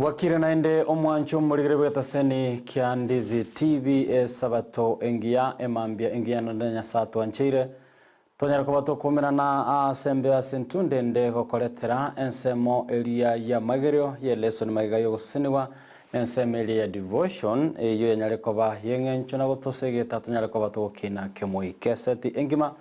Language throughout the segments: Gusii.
Bwakire naende omwancho omorigere bw'egetaseni kia Ndizi TV esabato engiya emambia engiya naende Nyasae atwancheire tonyare koba tokomerana ase embeo ase entunde ende gokoretera ensemo eria y'amagerio y'elesoni magega y'ogosesenigwa na ensemo eria ya devotion eyio yanyare koba y'eng'encho na gotosegeta tonyare koba togokina kemoika eseti engima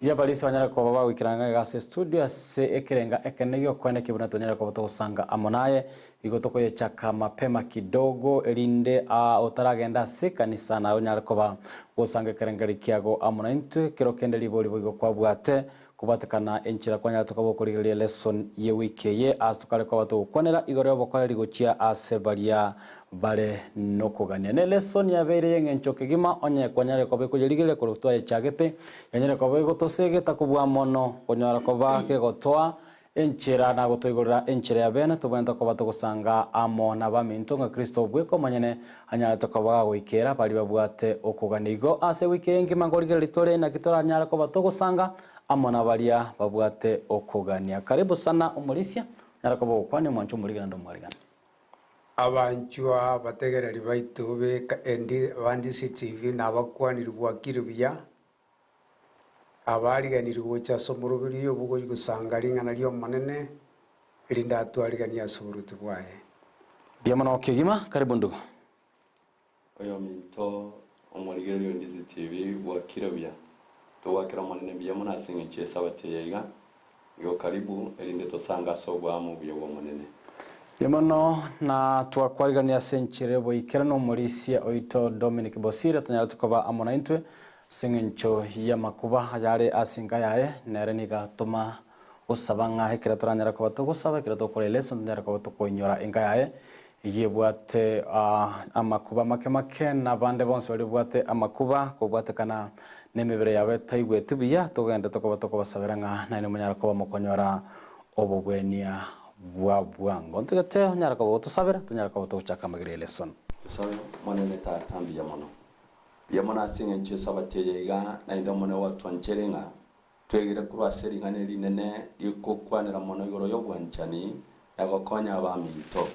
Y'abarisia banyare koba bagoikerana iga ase estudio ase ekerenga ekenene gi'okoenekia buna tonyare koba togosanga amo naye. Igo tokoyechaka mapema kidogo erinde aa otaragenda ase ekanisa naye onyare koba gosanga ekerengerio kiago amo naintwe. Kero kende ribori boigo kwabwate kobwatekana enchera kwanyarete koba okorigereria lesson ye wiki eye ase tokare koba togokwanera igoro y'obokoreri gochia ase baria Bare nokogania. Ne lesson yabeire y'eng'encho kegima onye kwanyarire koba ekoyerigereria korwa twayechagete, yanyarire koba egotosegeta kobua mono, konyora koba kegotoa enchera na gotoigorera enchera ya bene tobwenerete koba togosanga amo nabaminto ng'a Kristo bweka omonyene anyarete koba gagoikera baria babwate okogania. Igo ase ewiki eye engima nkorigereria tore naki toranyare koba togosanga amo nabaria babwate okogania. Karibu sana omorisia, onyare koba ogokwania omwancho omorige naende omwarigani. Abanchwa abategereri baito ba Ndisi TV nabakwaniri bwakire buya, abariganirie gocha ase omoroberi oyo obogochi gosanga ring'ana ri'Omonene, erinde atwariganie ase oboruoti bwaye. Mbuya mono kegima, karibu ndugu. Oyominto omorigereria o Ndizi TV bwakire buya. Togwakera Omonene mbuya mono ase eng'encho y'Esabato eye iga. Igo karibu erinde tosange ase oboamo obuya bw'Omonene. Mbuya mono na twakwarigania ase enchera y'oboikeranu omorisia oito Dominic Bosire tonyarete koba amo naintwe ase eng'encho y'amakuba ayare ase enka yaye nere nigo atoma gosaba ng'a ekero toranyare koba togosaba ekero togokora elesson tonyare koba tokoinyora enka yaye Eyio ebwate amakuba make make, na abande bonsi baria babwate amakuba kobwatekana nemebere yabo etaigweti buya, togende tokoba tokobasabera ng'a nainwe monyare koba mokonyora obogwenia bwa bwango. Ntogete onyare koba ogotosabera, tonyare koba togochaka amagera y'elesson. Tosabe, Omonene Tata, mbuya mono. Mbuya mono ase eng'encho y'Esabato eye iga, naende Omonene gwatwanchere ng'a Twegere korwa ase ring'ana eri rinene rigokwanera mono igoro y'obwanchani na gokonya abaminto.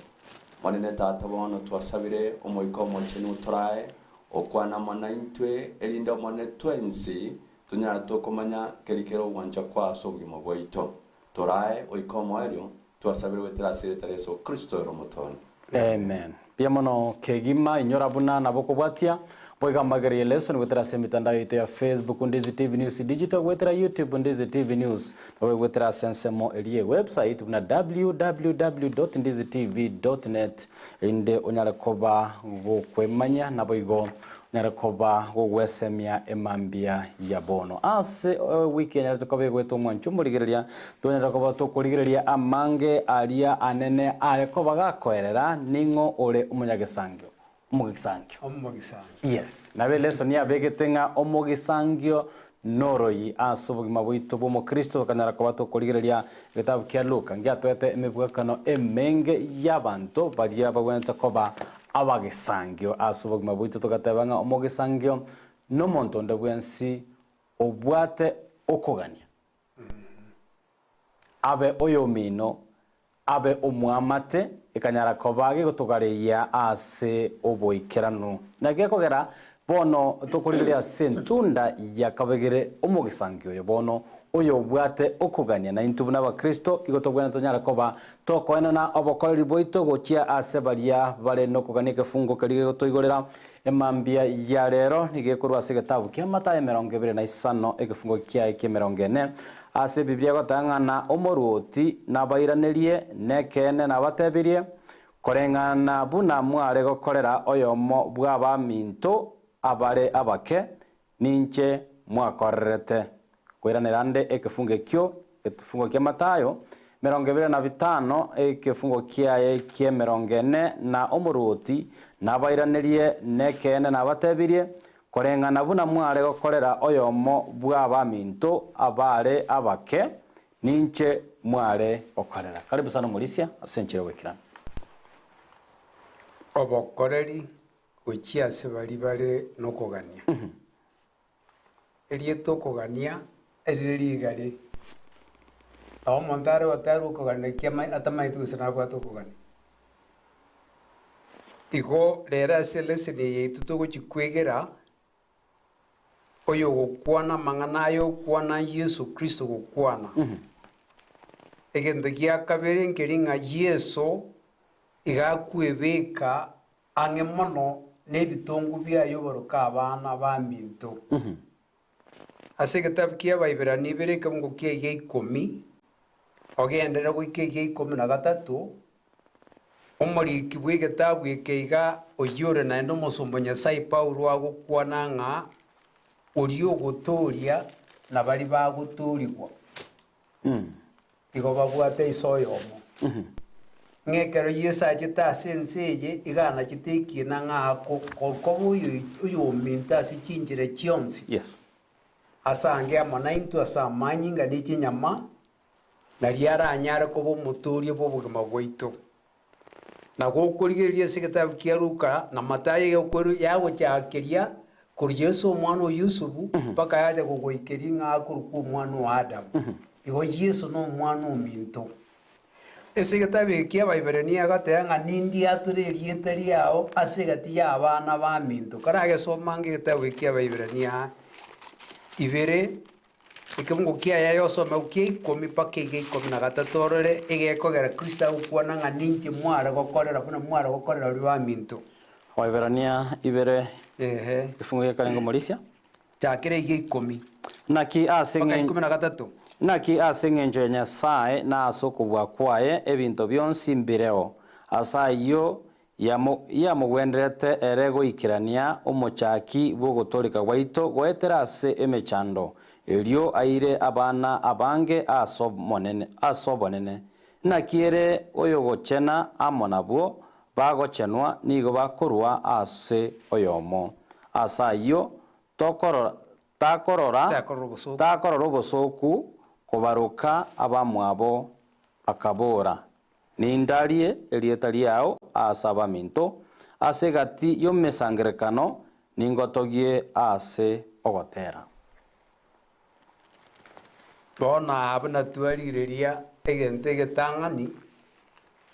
Monene Tata bono twasabire Omoika Omochenu otorae okwane amo naintwe, erinde Omonene twensi tonyare tokomanya keri kere ogwancha kwao ase obogima bwaito. Torae goika omoerio, twasabire goetera ase erieta ria Yeso Kristo ere Omotoori. Amen. Mbuya mono kegima, inyora buna nabo okobwatia boigo amagera ye lesson goetera ase emitandao yaito ya Facebook Ndizi TV News Digital goetera YouTube Ndizi TV News naboigo goetera ase ensemo eria ye website buna www.ndizitv.net erinde onyare koba gokwemanya naboigo Onyare koba gogwesemia emambia ya bono. Ase ewiki enyarete koba egoeta omwancho omorigereria, tonyare koba tokorigereria amange aria anene are koba gakoerera ning'o ore omonyagesangio. Omogisangio. Omogisangio. Yes. Nabo elesson yabegete ng'a omogisangio noroyi ase obogima bwaito bw'omokristo tokanyara koba tokorigereria egetabu kia Luka ngiatoete emebwekano emenge y'abanto baria bagwenerete koba Abagisangio ase obogima bwaito togateba ng'a omogisangio nomonto onde bwensi obwate okogania, abe oyomino, abe omwamate, ekanyara koba gegotogareyia ase oboikeranu. Naki gekogera bono tokorigereria ase entunda yakabegire omogisangio oyo bono oyobwate okogania, naintwe buna Abakristo igo tobwenerete tonyare koba Tokoenena obokoreri bwaito gochia ase baria bare nokogania ekefungo keria gegotoigorera emambia ya rero nigo ekorwa ase egetabu kia Matayo 25 ekefungo kiaye kia 40. Ase Ebibilia egoteba ng'a na omoruoti nabairanerie, nekeene nabatebirie, koreng'ana buna mware gokorera oyomo bw'abaminto abare abake, ninche mwakorerete. Koiranera ande ekefungo ekio, ekefungo kia Mathayo, 25, ekefungo kiaye ki'emerongo ene, na omoruoti nabairanerie, nekeene nabatebirie, koreng'ana buna mware gokorera oyomo bw'abaminto abare abake, ninche mware gokorera. Karibu sana omorisia ase enchera y'ogoikerana. Obokoreri gochia ase baria bare nokogania. Erieta okogania erire rigare, nabo omonto are goterwa okogania naki atamaeti gose nabwate okogania. Igo rero ase eleseni eye yaito togochikwegera, oyogokwana amang'ana aya okwana Yeso Kristo gokwana. Egento gia kabere nkeri ng'a Yeso iga akwebeka ang'e mono nebitongu biaye oboroka abana baminto. Ase egetabu ki'Abaibirania ibere ekeungo kia egia ikomi, ogenderere goika egia ikomi na gatato, omoriki bw'egetabu eke iga oyio ore naende omosomba o Nyasae Paulo agokwana ng'a oria ogotooria na baria bagotoorigwa. Igo babwate ise oyomo. Ng'a ekero Yeso achete ase ense eye, iga anachete ekiina ng'a koba oyominto ase chinchera chionsi. Yes. Asange amo naintwe ase amanyinga ne chinyama, nario aranyare koba omotooria bw'obogima bwaito. Na gokorigereria ase egetabu kia Luka na Mathayo egekweru yagochakeria korwa Yeso omwana o Yusufu mpaka yacha gogoikeria ng'a akorokwa omwana o Adamu. Igo Yeso nomwana ominto. Ase egetabu eke kia Abaebrania agateba ng'a nindiatore erieta riao ase egati y'abana baminto. Karagesoma ange egetabu eke kia Abaebrania ibere Ekeungo kiaye yosome kia ikomi mpaka egia ikomi na gatato orore egekogera Kristo agokwana ng'a ninche mware gokorera buna mware gokorera baria baminto. Abaeberania ibere, Ehe. egefungo gia omorisia. Chakera egia ikomi Naki ase mpaka ikomi na gatato. Naki ase eng'encho ya Nyasae na ase okobua kwaye ebinto bionsi mbireo, ase ayio yamogwenerete ere goikerania omochaki bw'ogotooreka gwaito goetera ase emechando, erio aire abana abange ase obonene. Naki ere oyogochena amo nabwo bagochenwa nigo bakorwa ase oyomo. Ase ayio takorora obosooku kobaroka abamwabo akabora, Nindarie erieta riao ase abaminto, ase egati y'omesangererekano ningotogie ase ogotera. Bono aa buna twarigereria egento egetang'ani,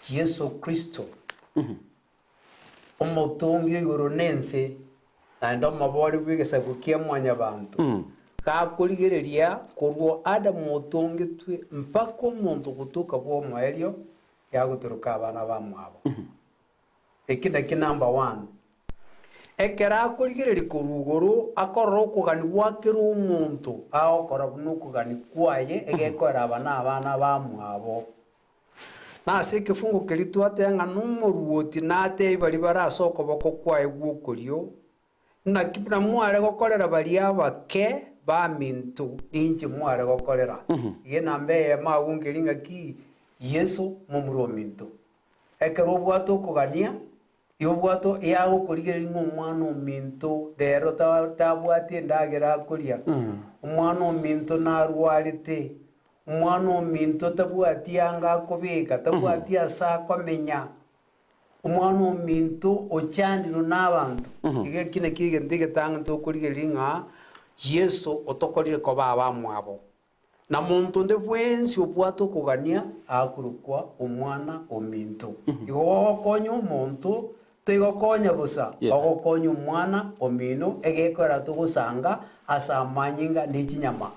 Yeso Kristo, omotongi o igoro na ense, naende omobori bw'egesaku kia mwanyabanto, gakorigereria korwa Adamu otongetwe mpaka omonto gotoka bw'omoerio, yagotoroka abana bamwabo. Eki nakio number one. Ekero akorigereria korwa igoro, akorora okogania gwa kera omonto, agokora buna okogania kwaye, egekorera aba na abana bamwabo. Na ase ekefungo keria twateba ng'a nomoruoti natebi baria bare ase okoboko kwaye gw'okorio, Naki buna mware gokorera baria abake baminto, ninche mware gokorera. Iga enamba eyemo agwo nkeri ng'aki, Yeso momura ominto. Ekero obwate okogania, yobwate yagokorigereria ng'a omwana ominto rero tabwati endagera akoria, omwana ominto narwarete, Omwana ominto tabwati anga akobeka, tabwati ase akomenya. Omwana ominto ochandirwe nabanto. Iga eki nakio egento egetang'ani tokorigereria ng'a Yeso otokorire koba abamwabo. Na monto onde bwensi obwate okogania akorokwa omwana ominto. Igo gogokonya omonto, toigokonya bosa, ogokonya omwana omino egekora togosanga ase amanyinga ne chinyama.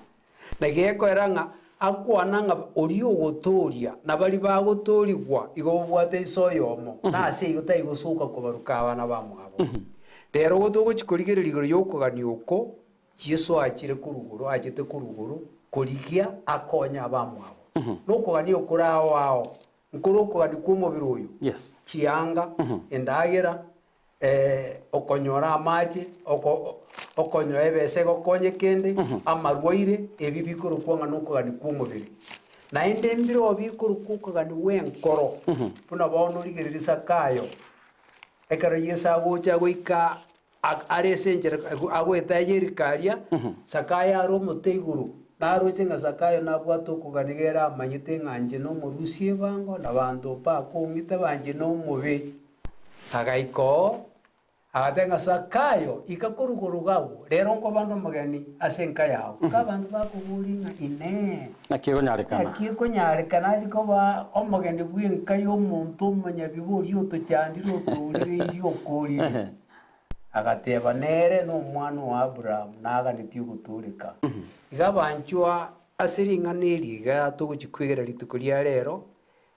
Na gekoera ng'a akwana ng'a oria ogotooria na baria bagotoorigwa igo babwate ise oyomo, na ase igo taigosoka kobaruka abana bamwabo. Rero igo togochia korigereria igoro y'okogania oko Yeso achire korwa igoro, achete korwa igoro korigia akonye abamwabo. Nokogania okore ao ao, nkore okogania kw'omobere oyo, Yes. chianga, endagera, okonyora amache, okonyora ebesa egokonye kende, amarwaire, ebi bikorokwa ng'a nokogania kw'omobere. Naende mbireo bikorokwa okogania gw'enkoro, buna bono origereria Zakayo, ekero Yeso agocha goika are ase enchera agoeta Yeriko aria, Zakayo are omote igoro, naroche ng'a Zakayo nabwate okogania iga ere amanyete ng'a inche nomorusia ebango, na abanto mbakong'ita banche nomobe. Agaika oo, Agateba ng'a Zakayo, ika korwa igoro iga agwo, rero nkobande omogeni ase enka yao. Iga abanto bakoboria ng'a Inee! Naki ekonyarekana? Naki ekonyarekana ache koba omogeni bw'enka y'omonto omonyabibe oria otochandire otourireirie okorire? Agateba, Nere nomwana o Aburaamu, naganetie ogotooreka. Iga abanchwa ase ring'ana eri iga togochia kwegera rituko ria rero,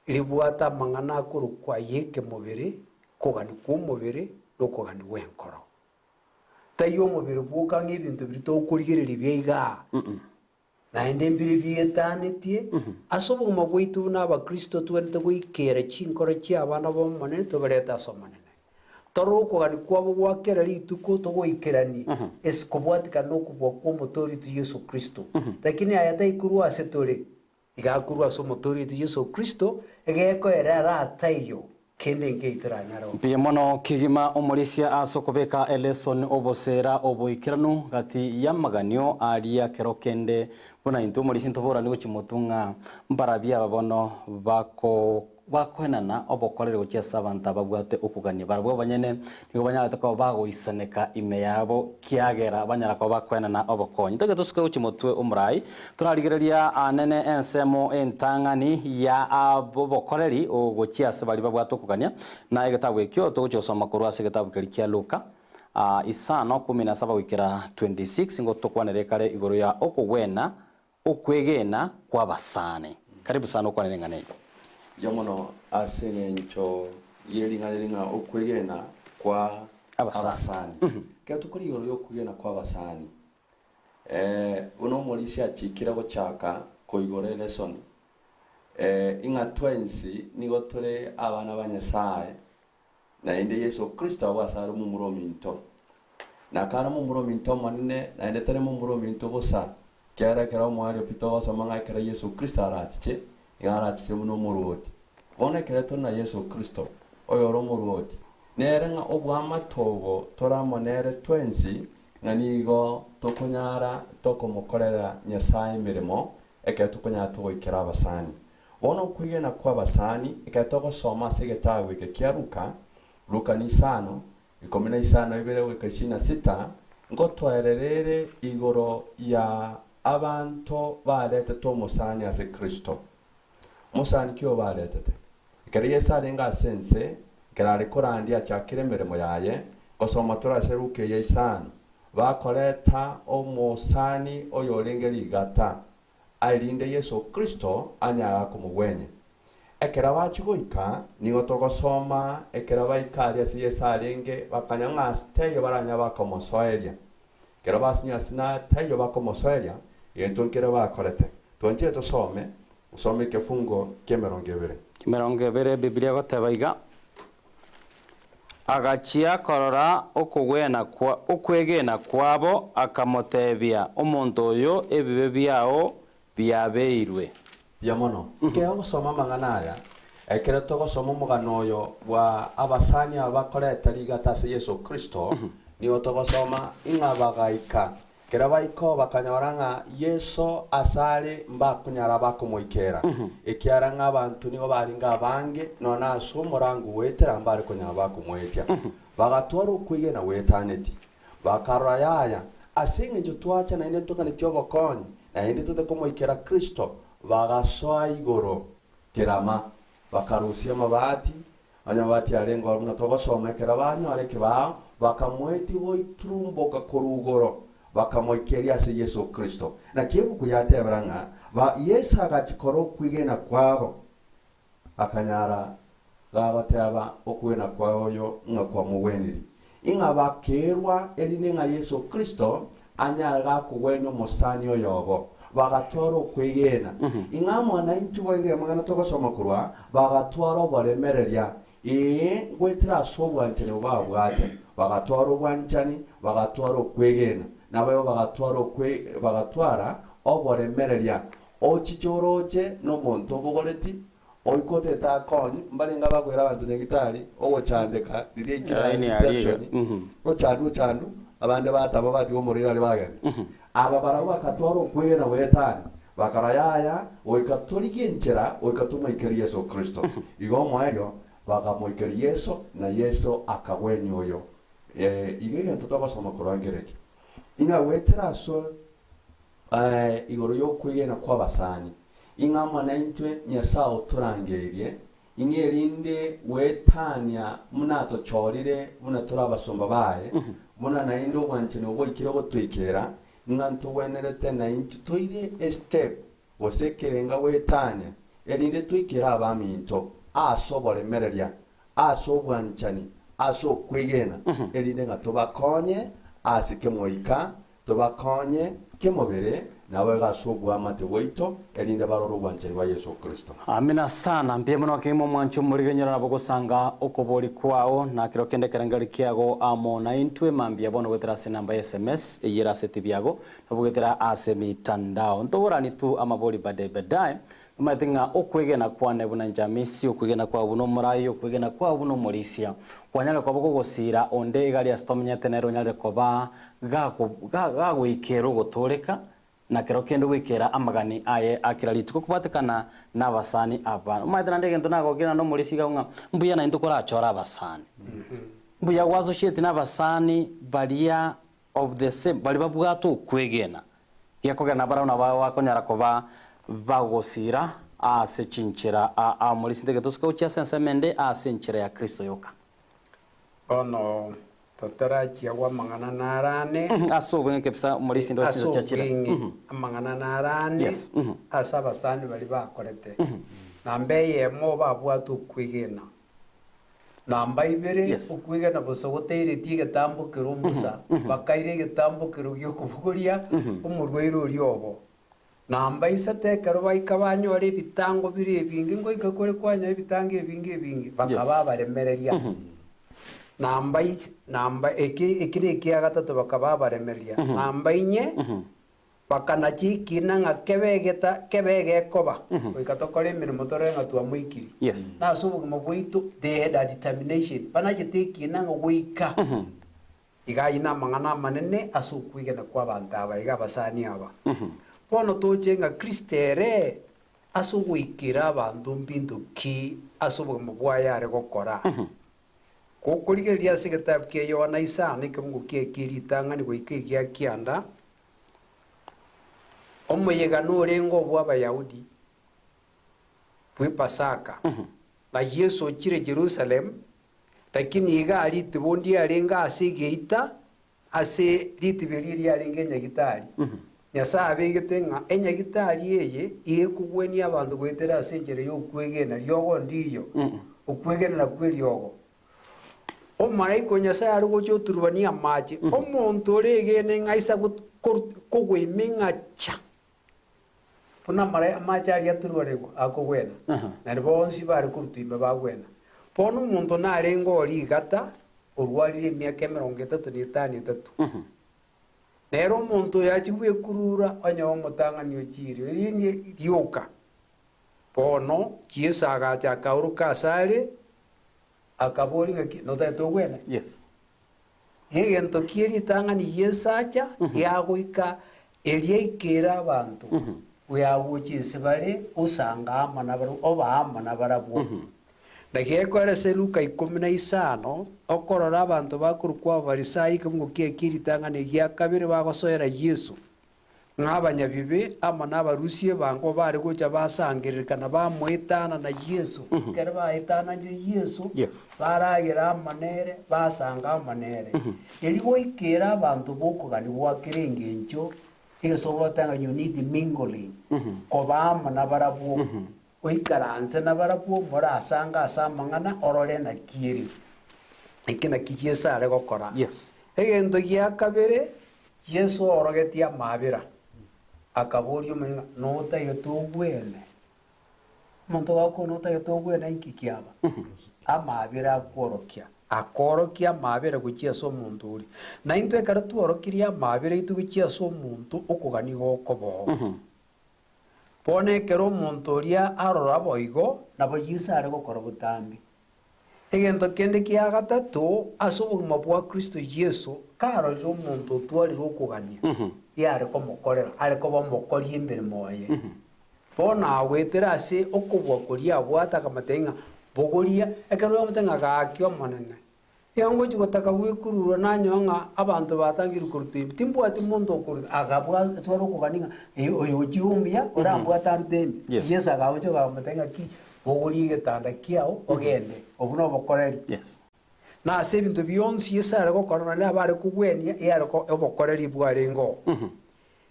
Ribwate amang'ana akorokwa ay'ekemobere, kogania kw'omobere, na okogania gw'enkoro. Taiyo omobere bwoka ng'a ebinto biria tokorigereria bia igaa, naende mbire bietanetie, ase obogima bwaito buna abakristo togwenerete goikera chinkoro chi'abana b'Omonene tobarete ase Omonene. Torore okogania kwabo gwa kera rituko togoikeranie ase kobwatikana nokobua kw'Omotoori oito Yeso Kristo. Lakini aya taikorwa ase tore, Iga akorwa ase Omotoori oito Yeso Kristo, egekoera ere ataiyo, kende nkeiyo toranyare gokora. Mbuya mono kegima omorisia ase okobeka elesson oboseera oboikeranu gati y'amaganio aria kero kende buna intwe omorisia ntoborani gochia motwe ng'a mbarabia aba bono bako bakoenana obokoreri gochia ase abanto ababwate okogania. Barabwo abanyene nigo banyarete koba bagoisaneka ime yabo kiagera banyara koba bakoenana obokonyi. Toke tosuke gochia motwe omorai, torarigereria anene ensemo entang'ani ya obokoreri gochia ase baria babwate okogania, na egetabu ekio togochia gosoma korwa ase egetabu keria kia Luka isano kumi na saba goikera 26, ngotokwanere kare igoro ya okogwena Okwegena kw'abasani. Karibu sana okwanere eng'ana eye. Mbuya mono ase eng'encho ye ring'ana eri ng'a okwegena kwa Abasani. abasani. Ekero tokore igoro y'okwegena kwa abasani, buna omorisia achikire gochaka koigora elesoni, ing'a twensi nigo tore abana ba Nyasae, Naende Yeso Kristo agwo asare omomura ominto. Na kare omomura ominto omonene, naende tari momura ominto bosa, ekiagera ekero omoerio pi togosoma ng'a ekero Yeso Kristo arachiche, nigo arachiche buna omoruoti. Bono ekero tore na Yeso Kristo, oyore omoruoti, nere ng'a oboamate obo tore amo nere twensi, ng'a nigo tokonyara tokomokorera Nyasae emeremo, ekero tokonyara togoikera abasani. Bono okwegena kw'abasani, ekero togosoma ase egetabu eke kia Luka, Luka ni isano, ikomi na isano ibere goika ishirini na sita, ngotoerera ere igoro ya abanto baretete omosani ase Kristo. Mosani ki obaretete? Ekero Yeso arenge ase ense, ekero are korandia achakire emeremo yaye, ngosoma tore ase Luka eya isano, bakoreta omosani oyorenge rigata, erinde Yeso Kristo anyare komogwenia. Ekero bachia goika, nigo togosoma, ekero baika aria ase Yeso arenge, bakanya ng'a ase taiyo baranyare bakomosoeria. Ekero basinywa ase na taiyo bakomosoeria, egento nkere bakorete. Twanchire tosome, osome ekefungo ki'emerongo ebere. Emerongo ebere Biblia egoteba iga, Agachia korora okogwena kwa okwegena kwabo, akamotebia, Omonto oyo, ebibe biao biabeirwe. Mbuya mono. Ekero ogosoma amang'ana aya, ekero togosoma omogano oyo bwa abasani aba bakoreta rigata ase Yeso Kristo, nigo togosoma ing'a bagaika Ekero baika oo bakanyora ng'a Yeso asare mbakonyara bakomoikera, ekiagera ng'a abanto nigo barenge abange, nonya na ase omorango goetera mbare konyara bakomoetia. Bagatwara okwegena gwetaneti, bakarora yaya, ase engencho twacha naende ntoganetie obokonyi, naende tote komoikera Kristo, bagasoa igoro kerama, bakarusia amabati, Onye amabati arenge oro buna togosoma, ekero banyora ekebao, bakamoetia goiturumboka korwa igoro, bakamoikeria ase Yeso Kristo. Naki ebuku yatebera ng'a ba Yeso agachia korora okwegena kwabo, akanyara gagoteba okwegena kwa oyo ng'a kwamogwenirie, ing'a bakerwa erinde ng'a Yeso Kristo anyare gakogwenia omosani oyobo. Bagatwara okwegena. Ing'a amo naintwe boigo amang'ana togosoma korwa, bagatwara oboremereria, ee, ngoetera ase obwanchani obo babwate. Bagatwara obwanchani, bagatwara okwegena, naboigo bagatwara okwe bagatwara oboremereria. Ochiche oroche nomonto obogoreti, oike otete akonye, mbarenge abakoira abanto nyagitari, ogochandeka riria aikire Laini aria iga. reception, ochandwe ochandwe, abande batama batiga omorwaire aria bagenda. Aba barabwo bakatwara okwegena goetania, bakarora yaya, goika torigie enchera goika tomoikerie Yeso Kristo. Igo omoerio bakamoikeria Yeso, na Yeso akagwenia oyo. Iga egento togosoma korwa nkereki, ing'a goetera ase igoro y'okwegena kw'abasani, ing'a amo naintwe Nyasae otorangeirie, ing'a erinde goetania buna atochorire buna tore abasomba baye, buna naende obwanchani obo bwaikire gotoikera, ng'a ntogwenerete naintwe toire estep gose ekerenga goetania, erinde toikere abaminto ase oboremereria, ase obwanchani, ase okwegena, erinde ng'a tobakonye ase kemoika, tobakonye kemobere, naboigo ase oboamate bwaito, erinde barore obwanchani bwa Yeso Kristo. Amina sana. Mbuya mono kegima omwancho omorigenyora nabo gosanga okobori kwao na kero kende ekerengeri kiago amo naintwe mambia bono goetera ase enamba ya sms eyio ere ase etibi yago nabo goetera ase emitandao. Ntoborani tu amabori badae badae Nomanyete ng'a okwegena kwane buna inche Hamisi, okwegena kwao buna omorai, okwegena kwao buna omorisia, kwanyare koba gogosiira onde iga aria ase tomenyete nere onyare koba gagoikeera ogotooreka, na kero kende goikeera amagani aye a kera rituko kobwatekana nabasani aba. Omanyete naende egento nagokire naende omorisia iga ng'a mbuya naintwe korachore abasani. Mbuya gwassociate nabasani baria of the same, baria babwate okwegena gekogera nabarabwo nabo bakonyara koba bagosira ase chinchera amo risinte getosuka gochia ase ensemo ende ase enchera ya Kristo yoka. Bono totarachia gw'amang'ana narane. Ase obweng'e kabisa omorisia Ase obweng'e amang'ana narane ase abasani baria bakorete. Namba eyemo babwate okwegena. Namba ibere, okwegena bosa gotairetie egetambo kero mbosa, bakaira egetambo kero gi'okobogoria omorwaire oria obo. Namba isato, ekero baika banyora ebitango bire ebinge, ngoika kore kwanyora ebitango ebinge ebinge, bakaba abaremereria. Namba is namba eke eki na ekia gatato bakaba abaremereria. Namba inye, Bakanacha ekiina ng'a kebe egeta kebe egekoba, goika tokore emeremo torore ng'a twamoikirie. Yes. Na ase obogima bwaito they had a determination, banachete ekiina ng'a goika iga ayio namang'ana amanene ase okwegena kw'abanto aba iga abasani aba. Bono toche ng'a Kristo ere ase ogoikera abanto mbinto ki ase obogima bwaye are gokora. Gokorigereria ase egetabu kia Yohana isano ekeungo kiaye kie ritang'ani goika egia kianda, Omoyega norenge obw'Abayahudi bw'Epasaka, na Yeso ochire Jerusalemu, lakini iga ritibo ndiarenge ase egeita ase ritibo erio riarenge enyagitari. Nyasae abegete ng'a enyagitari eye iga ekogwenia abanto goetera ase enchera y'okwegena, riogo ndiyo, okwegenera kw'eriogo. Omolaika o Nyasae are gocha oturubania amache, omonto oregene ng'a aisa kogwa ime ng'a cha, buna amache aria aturubanigwa akogwena, naende bonsi bare korutwa ime bagwena. Bono omonto narenge oria igata, orwarire emiaka emerongo etato na etano etato. Nere omonto oyo achia gwekurura onye omotang'ani ochiire, erinde rioka. Bono Yeso agacha akaoroka asare, Akaboria ng'aki, Notagete ogwene? Yes. Egento kie ritang'ani Yeso acha, giagoika eria aikere abanto, bweagocha ense bare, osanga amo nabarabwo, oba amo nabarabwo. Na gekoera ase Luka ikomi na isano, okorora abanto bakorokwa Abafarisai ekemungo kiaye kie ritang'ani egia kabere bagosoera Yeso. Ng'a abanyabibe amo nabarusia ebango bare gocha basangererekana bamoetanana Yeso. Ekero baetananire Yeso, Yes. baragera amo nere, basanga amo nere. Erio goikera abanto b'okogania gwa kera engencho, egesobote ng'a you need mingling, koba amo nabarabwo, oikaranse nabarabwo, morasange ase amang'ana, orore naki ere. Eke naki Yeso are gokora. Yes. Egento gia kabere, Yeso oorogetie amaabera, akaboria omonene ng'a, Notagete ogwene? Omonto gakwana otagete ogwene inki kiaba? Amaabera akworokia. Akoorokia amaabera gochia ase omonto oria. Na intwe ekero tworokirie amaabera aito gochia ase omonto, okogania gokoboo. Bono ekero omonto oria arora boigo, nabo Yeso are gokora botambe. Egento kende kia gatato ase obogima bwa Kristo Yeso, karorire omonto otwarire okogania, yare komokorera, are koba omokori emeremo oye. Bono agoetera ase okobua koria abwate akamotebia ng'a, Bogoria, ekero akamotebia ng'a gaki Omonene. Iga ngochia gotaka gwekururwa nanyoa ng'a abanto batangire korutwa ime, timbwati monto okorutwa, agabwa tware okogania ng'a eh, oyo ochire omuya, orambwate arute ime. Yes. Yeso agagocha akamotebia ng'aki, bogoria egetanda kiao ogende, obwo nobokoreri. Yes. Na ase ebinto bionsi Yeso are gokora nonye nabo are kogwenia, iga are ko obokoreri bwarenge oo.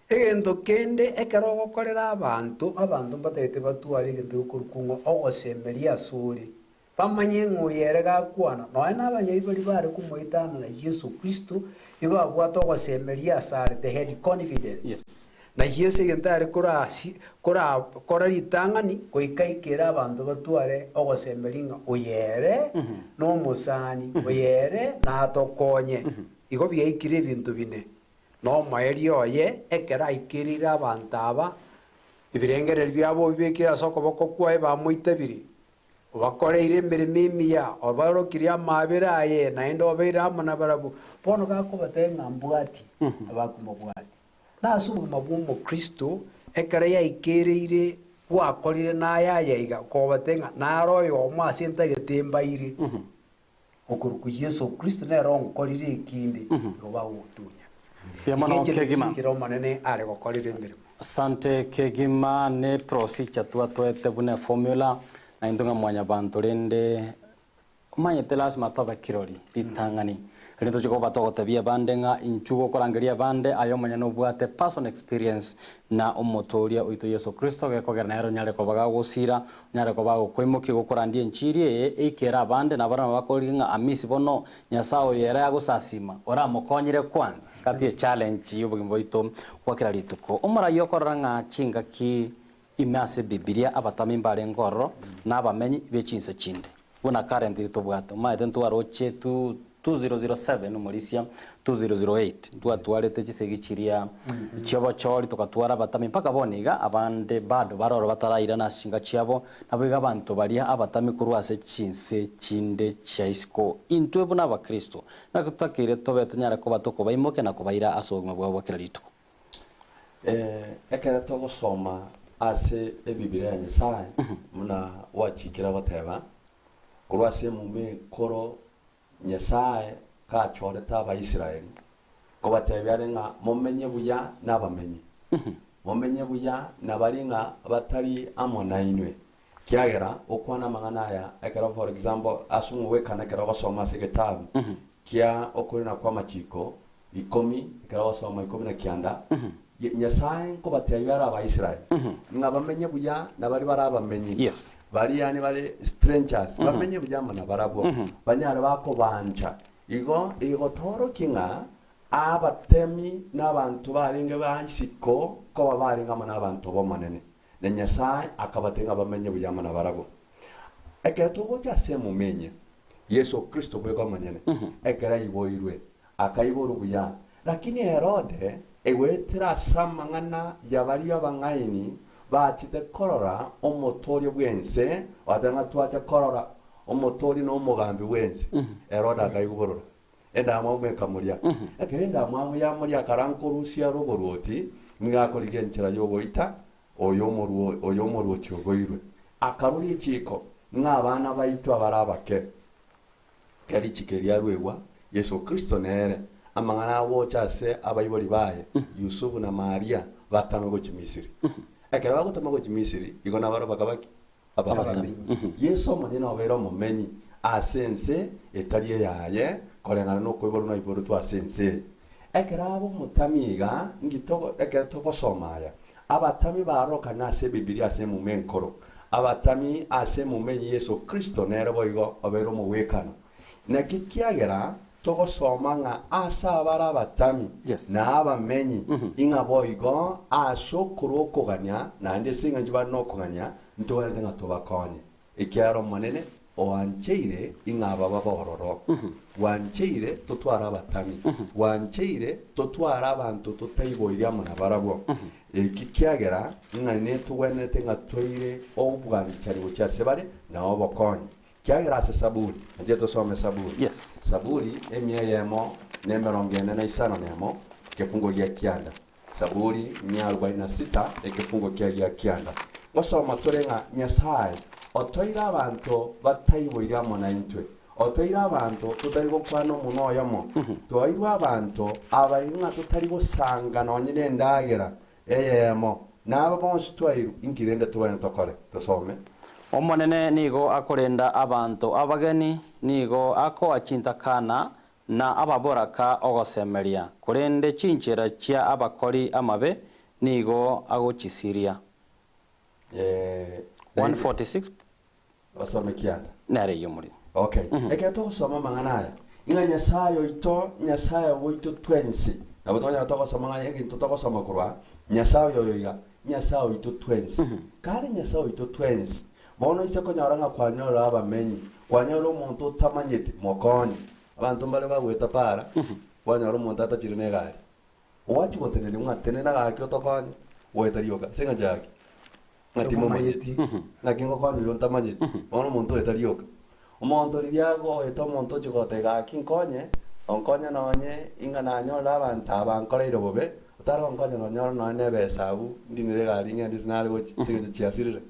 Egento kende ekero ogokorera abanto, abanto mbatagete batware egento gekorokwa ng'a ogosemeria asore. Bamanye ng'a oyo ere gakwana, nonya nabanyabibe baria bare komoetanana Yeso Kristo, ibabwate ogosemeria asare, they had confidence. Yes. Na Yeso egento are korasi korakora ritang'ani, goika aikere abanto batware ogosemeria ng'a oyo ere nomosani, oyo ere natokonye. Igo biaikire ebinto bine. Nomoerio oye, ekero aikereire abanto aba, ebirengererio biabo obibekire ase okoboko kwaye bamoitabirie, Obakoreire emeremo emiya, obaorokirie amaabera aye, naende obeire amo nabarabwo. Bono gakobatebia ng'a mbwatie, abakomobwatia. Na ase obogima bw'Omokristo, ekero yaikereire gwakorire naye aya iga, okobatebia ng'a naro oyomo ase ntagete mbaire, okorokwa Yeso Kristo nere onkorire ekinde, igo bagogotunya. Mbuya mono Iga eche kegima. nechichera Omonene are gokorera emeremo. Asante kegima ne procedure twatoete buna eformula na intwe ng'a mwanyabanto rende omanyete lasima tobe kirori ritang'ani rende toche koba togotebia abande ng'a inchuo gokorangeria abande aye omonyene obwate personal experience na omotoria oito Yeso Kristo gekogera nere onyare koba gagosira onyare koba agokoimokia gokorandia enchiri eye eikere abande nabarabwo nabo bakorigia ng'a amisi bono Nyasae oyo ere agosasima oramokonyire kwanza gati echallenge y'obogima bwaito bwa kera rituko. Omorai okorora ng'a chingaki ime ase Ebibilia abatami mbarenge ororo na abamenyi be chinse chinde. Buna currently tobwate omanyete ntwaroche 2007 omorisia 2008 ntwatwarete chisegi chiria chiobochori togatwara abatami mpaka bono iga abande bado bare ororo batarairana ase chinka chiabo Naboigo abanto baria abatami korwa ase chinse chinde chia isiko, intwe buna Abakristo, naki totakeire tobe tonyare koba tokobaimokia na kobaira ase obogima bwabo bwa kera rituko. Ekero togosoma ase Ebibilia ya Nyasae, buna gwachikire goteba, korwa ase emuma ekoro Nyasae gachorete Abaisraeli, nkobatebia are ng'a momenye buya nabamenyi, momenye buya na baria ng'a batari amo nainwe. Kiagera okwana amang'ana aya ekero for example ase omogwekano ekero ogosoma ase egetabu kia okorina kw'amachiko ikomi, ekero ogosoma ikomi na kianda, Nyasae nkobatebia are Abaisraeli ng'a bamenye buya na baria bare abamenyi, Yes. baria yaani bare strangers, bamenye buya amo nabarabwo, banyare bakobancha. Igo egotoorokia ng'a abatemi na abanto barenge ba isiko koba barenge amo nabanto b'Omonene, na Nyasae akabatebia ng'a bamenye buya amo nabarabwo. Ekero togocha ase emuma eye, Yeso Kristo bweka omonyene, ekero aiboirwe, akaiborwa buya. Lakini Herode, egoetera ase amang'ana ya baria abang'aini bachete korora omotoria bw'ense, bagateba ng'a twacha korora omotoria na omogambi bw'ense. Herode akaigwa bororo, endamwamu ekamoria. Ekero endamwamu yamoria akarankorusia are oboruoti, nigo akorigia enchera y'ogoita oyo omoruo oyo omoruoti oboirwe. Akarua richiiko ng'a abana baito abare abake, Ekero richiiko eri riaruegwa, Yeso Kristo nere, amang'ana agocha ase abaibori baye, Yusufu na Maria, batame gochia Misiri. Ekero bagotama gochia Misiri, igo nabarabwo bakaba ki? Abatami. Yeso omonyene obeire omomenyi ase ense etari eyaye, koreng'ana nokoiborwa naiboretwe ase ense eye. Ekero abe omotami iga, nki togo ekero togosoma aya, Abatami barorokane ase Ebibilia ase emuma enkoro. Abatami ase emuma eye Yeso Kristo nere boigo obeire omogwekano. Naki kiagera togosoma ng'a ase abare abatami Yes. na abamenyi ing'a boigo ase okorua okogania naende ase engencho bare nokogania ntogwenerete ng'a tobakonye. Ekiagera Omonene oancheire ing'a aba babe ororo, bwancheire totware abatami, bwancheire totware abanto totaiboiri amo nabarabwo. Eki kiagera ng'a netogwenerete ng'a toire obwanchani gochia ase bare na obokonyi. Kiagera ase Saburi, inche tosome Saburi. Yes. Saburi emia eyemo na emerongo ene na isano nemo, ekefungo gia kianda. Saburi mia arobaini na sita, ekefungo kia gia kianda. Ngosoma tore ng'a Nyasae otoire abanto bataiboiri amo naintwe. Otoire abanto totari gokwana omonwa oyomo, twairwe abanto abairwe ng'a totari gosanga nonye nendagera eyemo, na aba bonsi twairwe, inki rende tobwenerete tokore? Tosome. Omonene nigo akorenda abanto abageni, nigo akoa chintakana na ababoraka ogosemeria, korende chinchera chia abakori amabe nigo agochisiria. 146. Osome kianda. Nere eyio omorimo. Okay. Ekero togosoma amang'ana aya, ng'a Nyasaye oito, Nyasaye ogoito twensi, nabo tokonyora togosoma ng'a egento togosoma korwa aa, Nyasaye oyo iga, Nyasaye oito twensi. Kare Nyasaye oito twensi, bono ise konyora ng'a kwanyorire abamenyi, kwanyorire omonto otamanyeti, mokonye. Abanto mbare bagoeta para, kwanyora omonto atachire na egari. Gwachia gotenenia ng'a tenena gaki otokonye, goeta rioka, ase eng'encho yaki? Ng'a timomanyeti. Naki ngokonya oyo ntamanyeti? Bono omonto oyo tari oka. Omonto riria agoeta omonto ochia goteba gaki nkonye, onkonye nonye ing'a nanyorire abanto aba bankoreire bobe, otare gonkonya nonye oro nonye na ebesa abwo, ndinere egari ng'ende ase nare gochia, ase eng'encho chiasirire.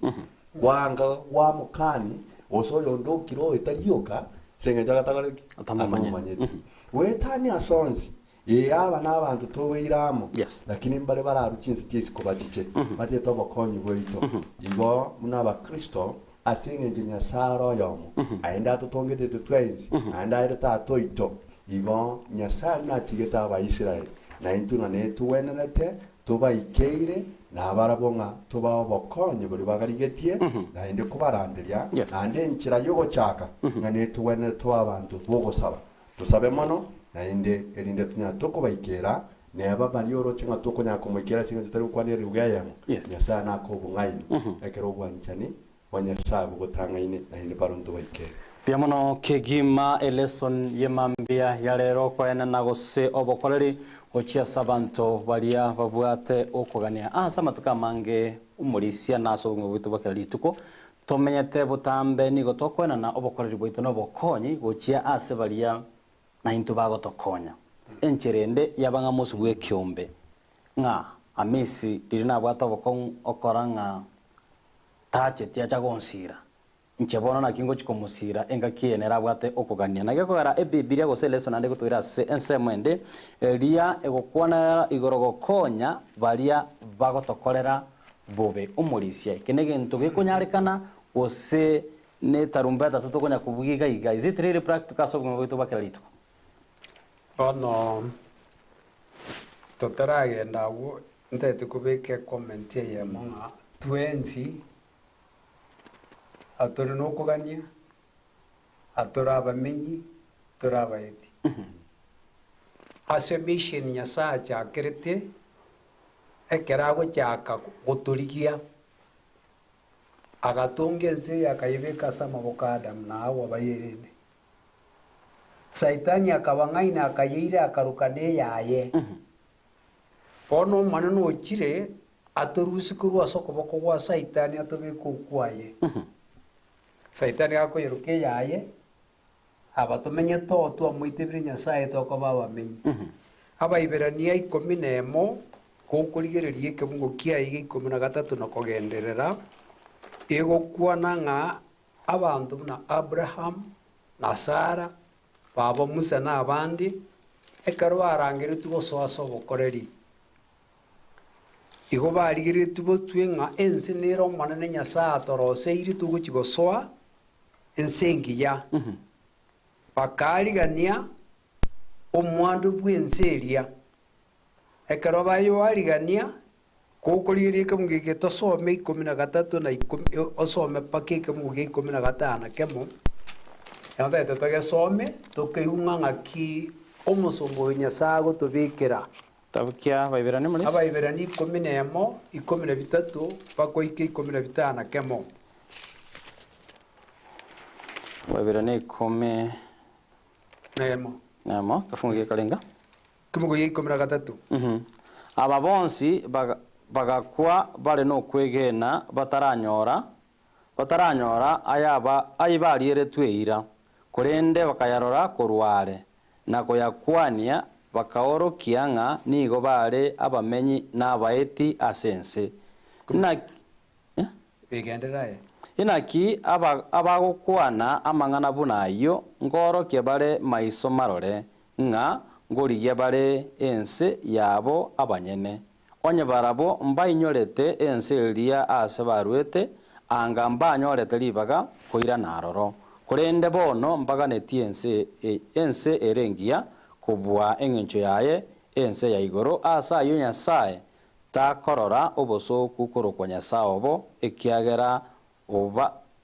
Kwanga gwamokani, gose oyonde okire oyo tari oka, ase eng'encho agatagore ki? Atamomanyeti. Atamomanyeti. Goetania ase onsi, Ee, aba nabanto tobeire amo, Yes. lakini mbare bararue chinse chi'isiko bachiche, bachete obokonyi bwaito. Igo buna Abakristo, ase engencho Nyasae ore oyomo, aende atotongete intwe twensi, naende aere Tata oito, igo Nyasae nachigete Abaisraeli, na intwe ng'a netogwenerete tobaikeire, nabarabwo ng'a tobae obokonyi boria bagarigetie, naende kobaranderia, Yes. naende enchera y'ogochaka ng'a netogwenerete tobe abanto b'ogosaba. Tosabe mono, naende erinde tonyare tokobaikera, neba baria oroche ng'a tokonyara komoikera ase engencho tari gokwanera ribuga eyemo, Yes. Nyasae nake obong'aini, ekero obwanchani bwa Nyasae bogotang'aine, naende barabwo ntobaikere. Mbuya mono kegima elesson yemambia ya rero koenana gose obokoreri gochia ase abanto baria babwate okogania ase amatuko amange omorisia na ase obogima bwaito bwa kera rituko Tomenyete botambe nigo tokoenana obokoreri bwaito na obokonyi gochia ase baria naintwe bagotokonya. Enchera ende yaba ng'a mosibwe ekeombe, ng'a Hamisi riria nabwate obokong'u okora ng'a tacheti acha gonsira, inche bono naki ngochia komosira engaki eye nere abwate okogania. Naki ekogera Ebibilia gose eleso naende egotoira ase ensemo ende, eria egokwana igoro gokonya baria bagotokorera bobe omorisia. Eke negento gekonyarekana gose netarumbeta totokonya kobugia iga iga. Is it really practical ase obogima bwaito bwa kera rituko? Bono totaragenda agwo, ntagete kobeka ecomment eyemo ng'a twensi atore nokogania, atore abamenyi, tore abaeti. Ase mission Nyasaye achakerete, Ekero agochaka gotorigia, agatonga ense eye akayebeka ase amaboko a Adamu na Hawa bayerende. Saitani akabang'aina akayeira akaroka neyaye. Bono Omonene ochire atorusie korwa ase okoboko gwa Saitani atobeke okwaye. Saitani gakoyeroka eyaye, Aba tomenyete oo twamoitebire Nyasae tokoba abamenyi. Abaiberania ikomi nemo, gokorigereria ekebungo kiaye gia ikomi na gatato na kogenderera, egokwana ng'a abanto buna Abraham na Sara, baba Musa na abande, ekero barangeretwe gosoa ase obokoreri, igo barigereretie botwe ng'a ense nere Omonene Nyasae atoroseirie togochia gosoa, ense engiya, bakaarigania omwando bw'ense eria. Ekero bayoarigania, gokorigereria ekemungo eke tosome ikomi na gatato na ikomi osome mpaka ekemungo gia ikomi na gatano na kemo, ekero ntagete togesome, tokeigwe ng'a ng'aki omosomba oyo Nyasae agotobekera. Kitabu kia Abaibirania Omorisia. Abaibirania ikomi na emo, ikomi na bitato, bakoika ikomi na bitano na kemo. Abaibirania ikomi Na emo. na emo, ekefungo gekarenga. Ekemungo gia ikomi na gatato. Aba bonsi bagakwa bare nokwegena bataranyora Bataranyora ayaba ayibarieretwe eira, korende bakayarora korwa are, na koyakwania, bakaorokia ng'a nigo bare abamenyi na abaeti ase ense. Naki. Bigenderere aye. Inaki abagokwana amang'ana buna ayio nkoorokia bare maiso marore, ng'a nkorigia bare ense yabo abanyene. Onye barabwo mbainyorete ense eria aase barwete, anga mbanyorete ribaga koirana aroro. Korende bono mbaganetie ense ense ere engiya kobua engencho yaye, ense ya igoro. Ase ayio Nyasae takorora obosooku korokwa Nyasae obo, ekiagera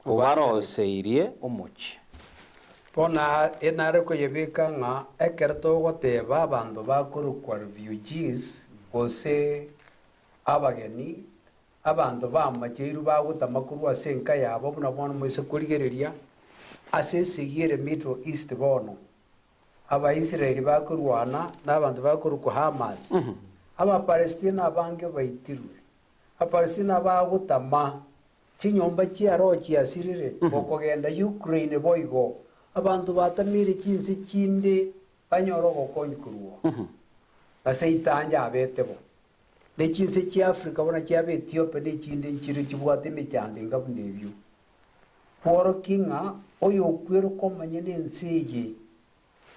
obaroseirie omochie. Bono nare koyebeka ng'a ekero togoteba abanto bakorokwa refugees gose abageni, abanto bamacheirwe bagotama korwa ase enka yabo buna bono moise korigereria ase esegi ere Middle East bono, Abaisraeli bakorwana na abanto bakorokwa Hamas, Abapalestina abange baitirwe, Abapalestina bagotama, chinyomba chiaroo chiasirire, gokogenda Ukraine boigo, abanto batamire chinse chinde banyore ogokonyi korwa oo. Ase itanja abete bo. Ne chinse chia Africa buna chiaba Ethiopia ne echinde nchire chibwate emechando enga buna ebio. Kworokia ng'a oyokwera okomanya nense eye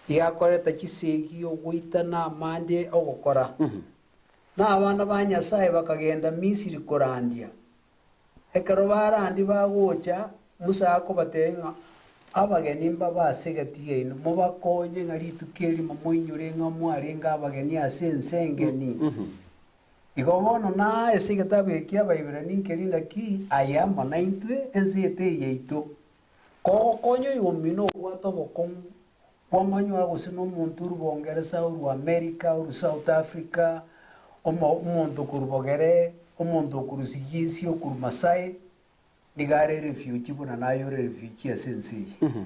iga akoreta chisegi, ogoitana, amande, ogokora. Na abana ba Nyasae bakagenda Misiri korandia. Ekero barandia bagocha, Musa akobatebia ng'a abageni mbabe ase egati yaino, mobakonye ng'a rituko erimo moinyore ng'a mwarenge abageni ase ense engeni. Igo bono naye ase egetabu eke ki'Abaibirania nkeri naki aye amo naintwe ense eye teri yaito. Kogokonya oyomino obwate obokong'u bw'amanywa gose nomonto orwa Bongeresa, orwa America, orwa South Africa, omo omonto okorwa Bogere, omonto okorwa Sigisi, okorwa Masai, nigo are refugee buna naye ore refugee ase ense eye.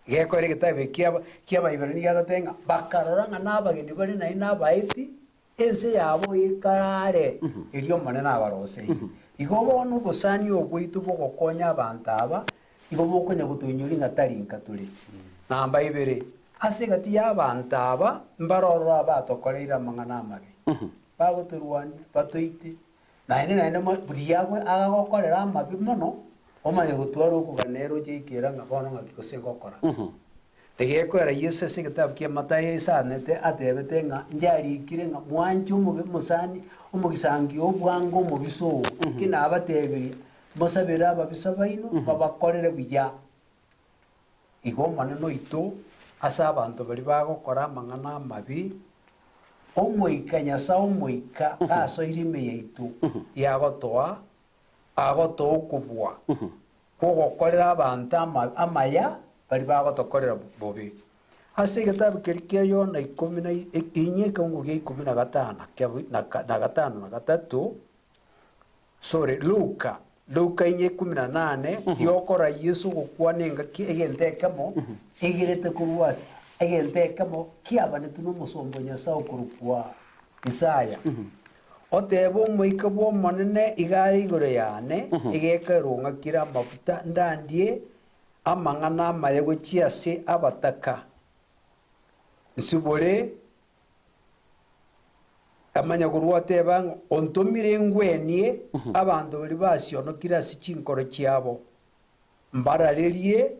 Gekora egetabu eke kiaba ki'Abaibirania giagoteba ng'a bakarora ng'a nabageni bare naende nabaeti, Ense yabo ekarare, erio Omonene abaroseirie. Igo bono obosani obo bwaito bogokonya abanto aba, igo bokonya gotoinyoria ng'a tari nka tore. Namba ibere, ase egati y'abanto aba mbare ororo abatokoreire amang'ana amabe, bagotorwania, batoite, naende naende mo riria agagokorera amabe mono, omanye gotwara okogania ere oche ikera ng'a bono ng'aki gose ngokora. Egekoera Yeso ase egetabu kia Matayo aisanete atebete ng'a njarikire ng'a mwanche omobe omosani omogisangio oo bwango omobisa oo, ki nabatebirie, mosabere ababisa baino babakorere buya. Igo Omonene oito ase abanto baria bagokora amang'ana amabe, Omoika Nyasae Omoika gasoire ime yaito, yagotoa agotoa okobua kw'ogokorera abanto amaya baria bagotokorera bobe. Ase egetabu keria kia Yona ikomi na inye ekeungo gia ikomi na gatano na gatano na gatato, sorry, Luka, Luka inye ikomi na nane, yokora Yeso gokwana engaki egento ekemo egerete korwa ase egento ekemo kiabanetwe nomosomba o Nyasae okorokwa Isaya. Oteebe, Omoika bw'Omonene iga are igoro yane, egekerwa ng'akire amafuta ndandie amang'ana amaya gochia ase abataka, nsibore amanyagorwa oteba ng'a ontomire ngwenie abanto baria basionokire ase chinkoro chiabo, mbararerie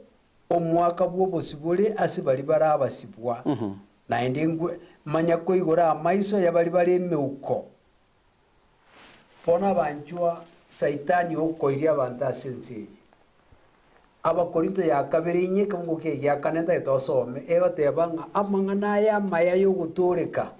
omwaka bw'obosibore ase baria bare abasibwa, naende ngwe manya koigora amaiso y'abaria bare emeuko. Bono abanchwa, Saitani okoiria abanto ase ense eye. Abakorinto ya kabere inye ekeungo kiaye gia kane ntagete osome, egoteba ng'a amang'ana aya amaya y'ogotooreka,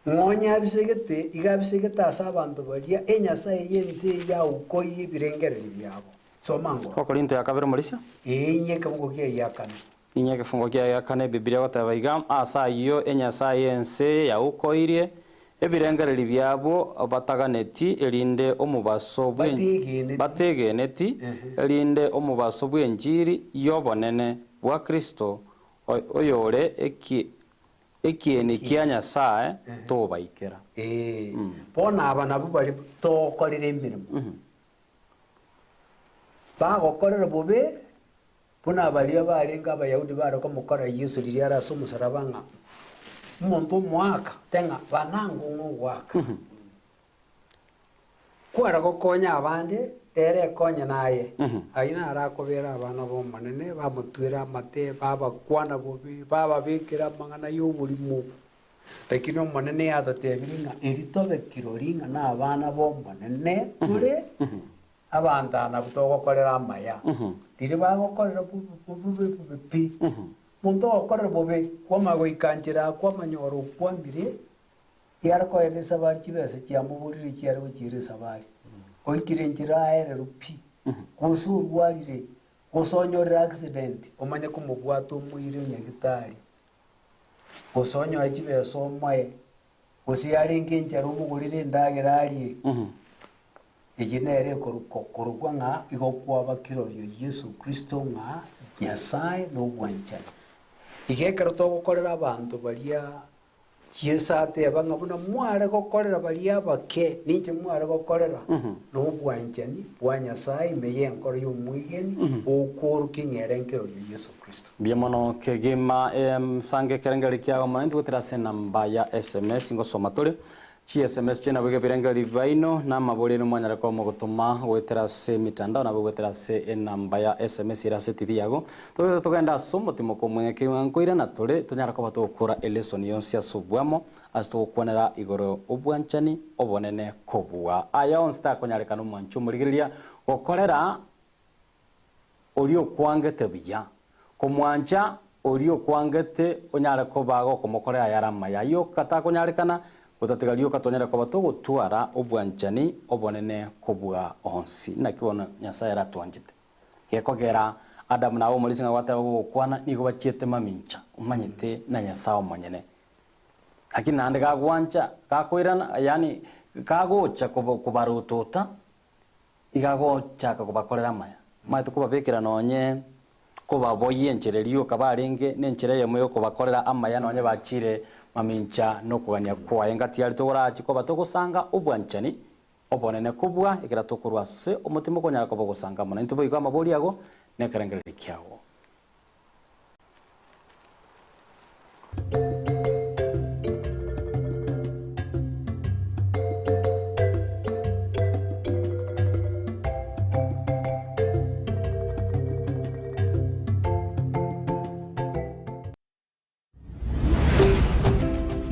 ng'onye abisegete, iga abisegete ase abanto baria enyasae y'ense eye yaukoirie ebirengererio biabo. Soma ngoro. Abakorinto ya kabere omorisia. Ee, inye ekeungo kiaye gia kane. Inye egefungo kiaye gia kane Ebibilia egoteba iga, Ase ayio enyasae y'ense eye yaukoirie ebirengererio biabo bataganeti, erinde omobaso bwe Bategeneti. bategeneti, erinde omobaso bw'enchiri y'obonene bwa Kristo, oyore eki ekieni kia Nyasae tobaikera. Ee, bono aba nabwo baria togokorera emeremo. Bagokorera bobe Buna baria barenge Abayahudi bare komokorera Yeso riria are ase omosalaba ng'a omonto omoaka, te ng'a banango ng'a ogoaka. Kware gokonya abande, Rero ekonye naye. Ayio naro akobera abana b'Omonene, bamotwere amate, babakwana bobe, bababekera amang'ana y'oborimo. Lakini Omonene yatotebirie ng'a eri tobe kirori ng'a nabana b'Omonene tore, abanto aba nabwo togokorera amaya. Riria bagokorera bobe bobe bobe pi, monto ogokorera bobe, kwamanya goika nchera akwamanya ore okwamire, Riare koenda esabari chibesa chiamoborire chiare gochiera esabari. Oikire enchera aererwe pi, gose orwarire, gose onyorire accident, omanye komobwata omoire nyagitari, gose onyoe chibesa omoe, gose yarenge enchara omogorere endagera arie. Eyio nere ekorokwa korokwa ng'a igo kwaba kirorio Yeso Kristo ng'a Nyasae nobwanchani. Iga ekero togokorera abanto baria Yeso ateba ng'a buna mware gokorera baria abake, ninche mware gokorera, na obwanchani bwa Nyasae ime y'enkoro y'omwegeni bokoorokia ng'a ere nkerorio Yeso Kristo. Mbuya mono kegima sange ekerengererio kiago mono intwe goetera ase enamba ya sms ngosoma tore Chi sms chiaino nabo ebirengererio biaino na amabori aino mwanyare koba mogotoma goetera ase emitandao nabo goetera ase enamba ya sms ere ase TV yago. Togete togende ase omotimoko omweng'e ng'a nkoirana tore tonyare koba togokora elesson yonsi ase obwamo ase togokwanera igoro obwanchani obonene kobua aya onsi takonyarekana omwanchi omorigereria gokorera oria okwangete buya, komwancha oria okwangete onyare koba gokomokorera ayare amaya. Ayio katakonyarekana, gotatiga rioka tonyare koba togotwara obwanchani obonene kobua onsi. Naki bono Nyasae aratwanchete? Gekogera Adamu na Hawa omorisia ng'a gwateba gogokwana nigo bachiete mamincha, omanyete na Nyasae omonyene. Lakini naende gagwancha, gakoirana, yaani gagocha kobarotota, Iga agochaka kobakorera amaya, omanyete kobabekera nonye kobaboyia enchera eria yoka barenge nenchera eyemo yokobakorera amaya nonye bachire mamincha nokogania kwaye. Ngati aria togorache koba togosanga obwanchani obonene kobua ekero tokorwa ase omotima okonyara koba ogosanga amo naintwe boigo amabori ago nekerengererio kiago.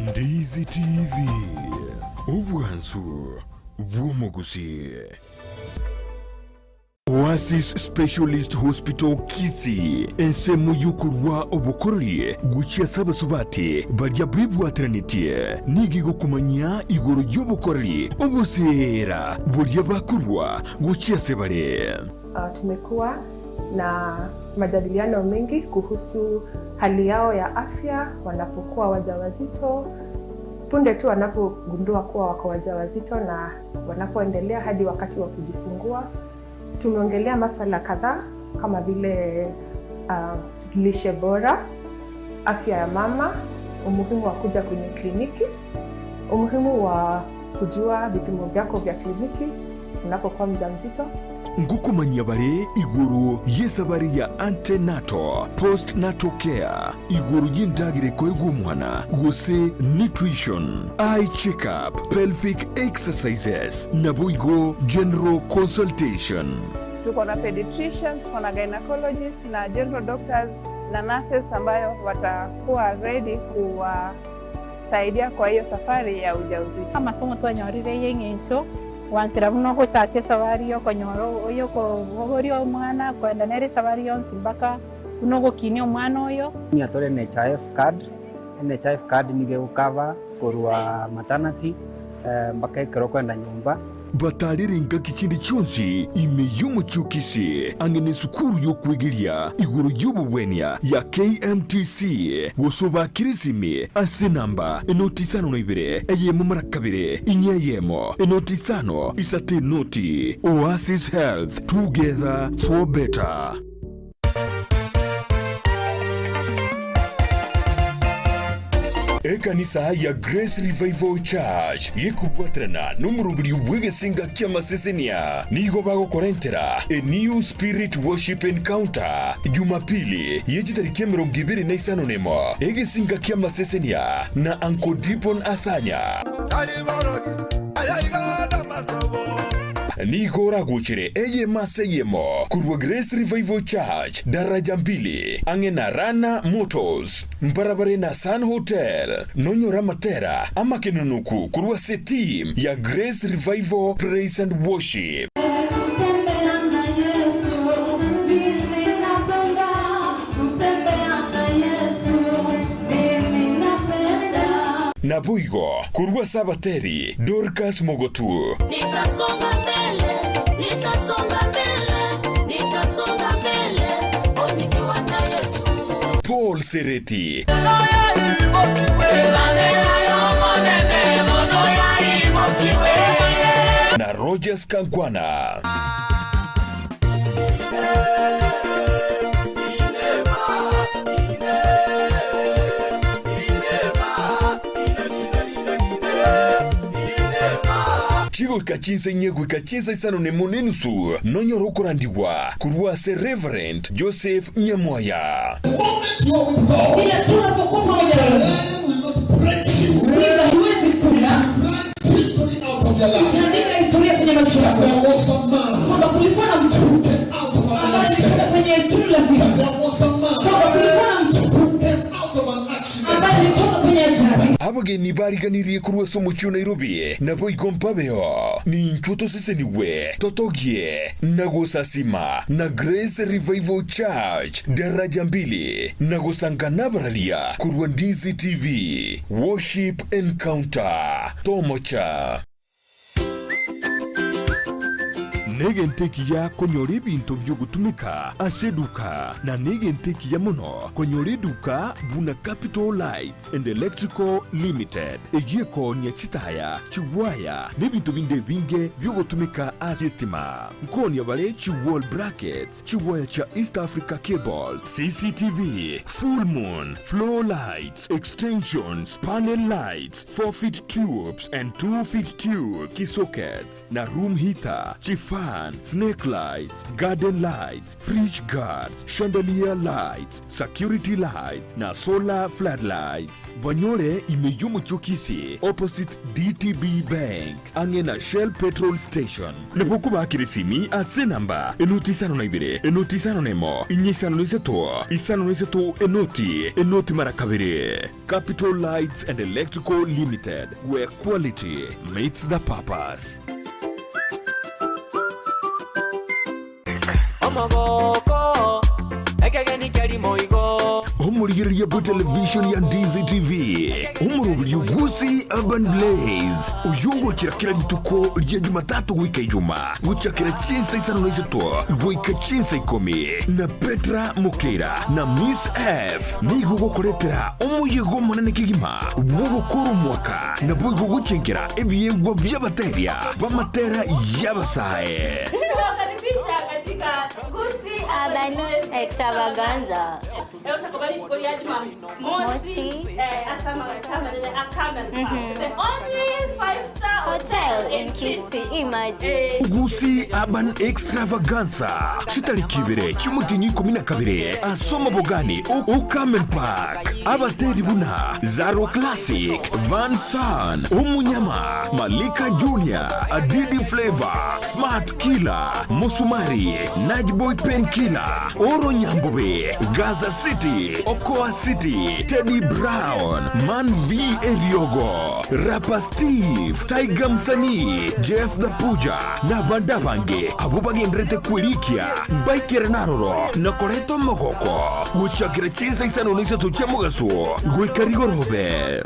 Ndizi TV, obwansu bw'omogusii. Oasis Specialist Hospital Kisii, ensemo y'okorua obokoreri gochia ase abasubati baria bebwateranetie, nigo egokomanyia igoro y'obokoreri oboseera boria bakorua gochia ase bare. Tumekuwa na majadiliano mengi kuhusu hali yao ya afya wanapokuwa wajawazito, punde tu wanapogundua kuwa wako wajawazito na wanapoendelea hadi wakati wa kujifungua. Tumeongelea masala kadhaa kama vile lishe bora, afya ya mama, umuhimu wa kuja kwenye kliniki, umuhimu wa kujua vipimo vyako vya kliniki unapokuwa mjamzito. Ngokomanyia bare igoro y'esabari ya antenatal, postnatal care, igoro y'endagera ekoegwa omwana, gose nutrition, eye check up, pelvic exercises, naboigo general consultation. Tuko na pediatrician, tuko na gynecologist na general doctors na nurses ambayo watakuwa ready kuwasaidia kwa hiyo safari ya ujauzito. Amasomo twanyorire y'eng'encho gwansera buna ogochaka esabari y'okonyora y'okobogoria omwana koenda nere esabari yonsi mpaka buna ogokinia omwana oyo. Nigo tore NHIF card, NHIF card nigo egokava korwa maternity mpaka ekero okoenda nyomba. Batarire engaki chinde chionsi ime y'omochie o Kisii, ang'e nesukuru y'okwegeria igoro y'obogwenia ya KMTC, gose obakire esimi ase enamba enoti isano na ibere, eyemo mara kabere, inye eyemo, enoti isano, isato enoti. Oasis Health, together for better. Ekanisa ya Grace Revival Church gekobwaterana nomoroberio bw'egesinga ki'amasesenia nigo bagokorentera A New Spirit Worship Encounter Jumapili ye chitariki emerongo ebere na isano nemo egesinga ki'amasesenia na Uncle Dipon Asanya. Nigo oragoochere eyemo ase eyemo korwa Grace Revival Church, Daraja Mbili, ang'e na Rana Motors, mbarabare na Sun Hotel. Nonyore amatera amakenonoku korwa ase team ya Grace Revival Praise and Worship. Kutembea na Yesu, mimi napenda. Kutembea na Yesu, mimi napenda. Naboigo korwa ase abateri Dorcas Mogotu. Nitasonga mbele, nitasonga mbele, nitasonga mbele, oh nikiwa na Yesu. Paul Sereti. Na Rogers Kangwana. Chigoika chinsa inye goika chinsa isano nemo nenusu nonyore okorandigwa korwa ase Reverend Joseph Nyamwaya. Ila tunapokuwa pamoja na Mungu, simba haiwezi kula. Utaandika historia kwenye maisha yako kwamba kulikuwa na mtu ambaye alitoka kwenye tundu la simba, kwamba kulikuwa na mtu ambaye alitoka kwenye ajali. Abageni bariganirie korwa ase omochie o Nairobi naboigo mpabeo ninchwo toseseniwe totogie na gosasima na Grace Revival Church Daraja Mbili na gosanga nabararia korwa Ndizi TV Worship Encounter Tomocha. Negento ekiya konyora ebinto bi'ogotumeka ase eduka, na negento ekiya mono konyora eduka buna Capital Lights and Electrical Limited, eyio ekoonia chitaya, chiwaya, na ebinto binde ebinge bi'ogotumeka ase estima. Nkoonia bare chi wall brackets, chiwaya chia East Africa Cable, CCTV, full moon, floor lights, extensions, panel lights, 4 feet tubes and 2 feet tube, key sockets, na room heater, chifan, snake lights, garden lights, fridge guards, chandelier lights, security lights na solar floodlights. Banyore ime y'omochie o Kisii opposite DTB Bank ang'e na Shell petrol station. Nabo okobakera esimi ase enamba enoti isano na ibere enoti isano na emo inye isano na isato isano na isato enoti enoti mara kabere. Capital Lights and Electrical Limited, where quality meets the purpose. Omogoko, ekegeni keria moigo. Omorigereria bwe television ya Ndizi TV, omoroberio Gusii Urban Blaze, oyio ogochera kera rituko ria Jumatatu goika Ijuma, gochakera chinsa isano na isato goika chinsa ikomi, na Petra Mokeira na Miss F nigo gokoretera omoyega omonene kegima bw'ogokora omwaka naboigo gochenkera ebiegwa bi'abateria b'amatera y'abasae. Tunawakaribisha katika Gusii Urban Extravaganza. Leo tutakubali kulia Jumamosi, hasa mawachama lile Akamel Park. The only 5-star hotel in Kisii, imagine. Gusii Urban Extravaganza chitariki ibere chi'omotienyi ikomi na kabere ase omobogani o Carmen Park. Abateri buna Zaro Classic, Van San, Omunyama, Malika Junior, Adidi Flavor, Smart Killer, Musumari, Najboy Painkiller, Oro Nyambobe, Gaza City, Okoa City, Teddy Brown, Man V Eriogo, Rapper Steve, Tiger Msanii, Jeff the Puja, na abande abange abwo bagenderete kwerikia mbaikere naroro na koreta omogoko gochakera chinsa isano na isato chia mogaso goika rigorobe.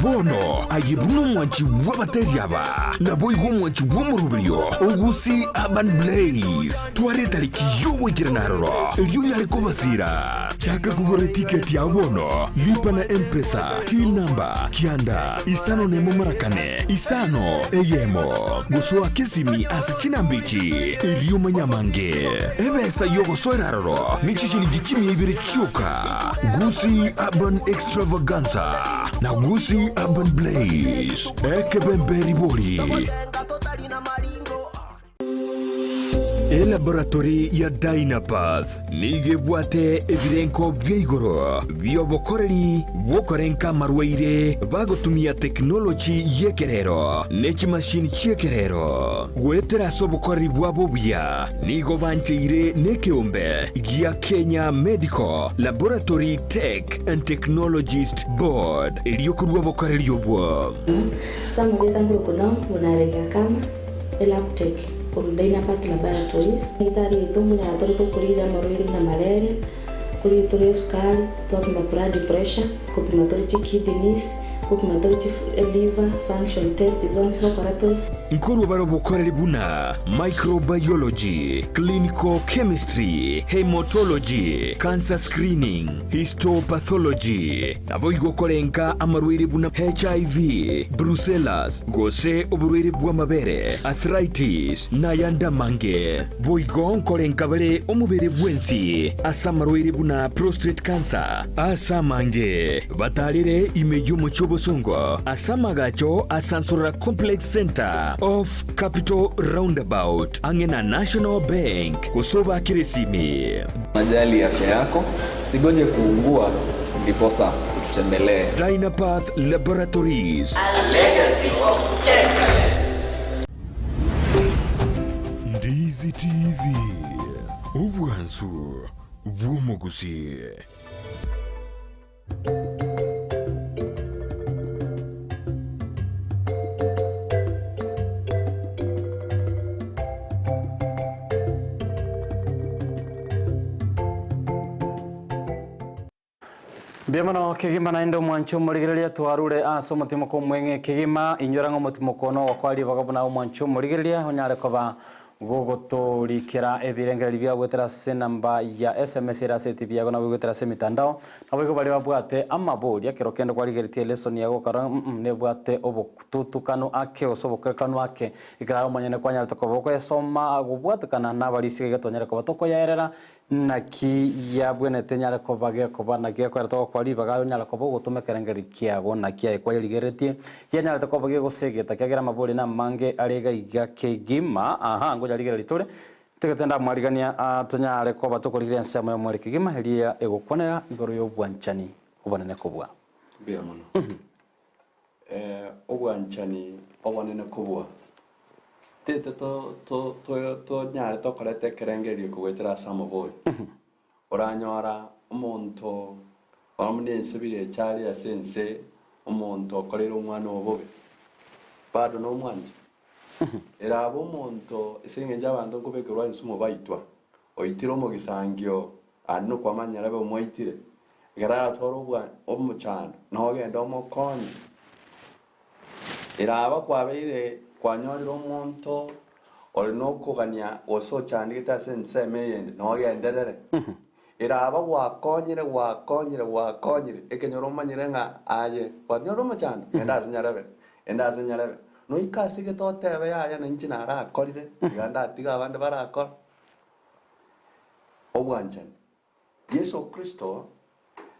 Bono aye buna omwanchi bw'abateri aba, naboigo omwanchi bw'omoroberio o Gusii Urban Blaze. Twara etariki y'ogoikerana aroro, erio onyare kobasira. Chaka kogora etiketi yao bono, lipa na M-Pesa, till number, kianda, isano nemo mara kane, isano, eyemo. Gosoa kesimi ase chinamba echi, erio omanye amange. Ebesa y'ogosoera aroro ne chishilingi chimia ibere chioka. Gusii Urban Extravaganza na Gusii Urban Blaze, ekebembe ribori. Elaboratory ya Dynapath nigo ebwate ebirenko bia igoro bi'obokoreri bw'okorenka amarwaire bagotumia tekinoloji y'ekerero ne chimashini chi'ekerero. Goetera ase obokoreri bwabo obuya, nigo bancheire nekeombe gia Kenya Medical Laboratory Tech and Technologist Board erio korua obokoreri obwo. Samugeta nguru nao buna Kama, Elabtech, korwa Dynapath Laboratories. Daktari oito mbuna tore tokorigia amarwaire buna malaria, korigia tore esukari, twapima blood pressure, kopima tore chikidneys, kopima tore liver function test zonsi gokora tore. Nkorwa bare obokoreri buna microbiology, clinical chemistry, haematology, cancer screening, histopathology, naboigo korenka amarwaire buna HIV, brucellas, gose oborwaire bw'amabere, arthritis, na ayande amange. Boigo nkorenka bare omobere bwensi ase amarwaire buna prostate cancer. Ase amange batarire ime y'omochie obosongo ase amagacho a Sansorora Complex Centre off Capital Roundabout ang'e na National Bank gose obakere esimi. Unajali afya yako, usigoje kuugua ndiposa ututembelee. Dynapath Laboratories. A legacy of excellence. Ndizi TV, obwansu bw'omogusi. Mbuya mono kegima naende omwancho omorigereria twarure ase omotimoko omweng'e kegima inyora ng'a omotimoko ono ogokoa ribaga buna omwancho omorigereria onyare koba gogotorikera ebirengererio biao goetera ase enamba ya sms ere ase etibi yago nabo goetera ase emitandao naboigo baria babwate amaboria kero kende kwarigeretie elesson yago okara mm nebwate obotutukanu ake gose obokerekanu ake ekero aye omonyene kwanyarete koba okoyesoma gobwatekana nabarisia iga twanyare koba tokoyaerera Naki yabwenerete enyare koba gekoba, naki gekoera togokoa ribaga aye onyare koba ogotoma ekerengererio kiago, naki aye kwayerigereretie, yanyarete koba gegosegeta, ekiagera amabori namange are iga iga kegima. Aha, ngoyarigereria tore, ntagete ndamwarigania aa tonyare koba tokorigereria ensemo y'omweri kegima, eria egokwanera igoro y'obwanchani obonene kobua. Mbuya mono. Obwanchani obonene kobua. Tete tonyare tokoreta ekerengererio kogoetera ase amabori. Oranyora omonto bono buna ense birecha are ase ense, omonto okoreire omwana oo bobe, bado nomwancha? Ere abe omonto ase eng'encho abanto nkobekerwa inse omobaitwa, oitire omogisangio aria nokwamanyera abe omoitire, Ekero aratware obwa omochando, nogende omokonye. Eraba kwabeire kwanyorire omonto ore nokogania gose ochandegete ase ensemo eyende, nogenderere. Eraba gwakonyire gwakonyire gwakonyire, ekenyoro omanyire ng'a aye kwanyorire omochando, genda ase nyarebe, genda ase nyarebe. Noike ase egete otebe yaya nainche narakorire, tiga ndatiga abande barakora. Obwanchani. Yeso Kristo,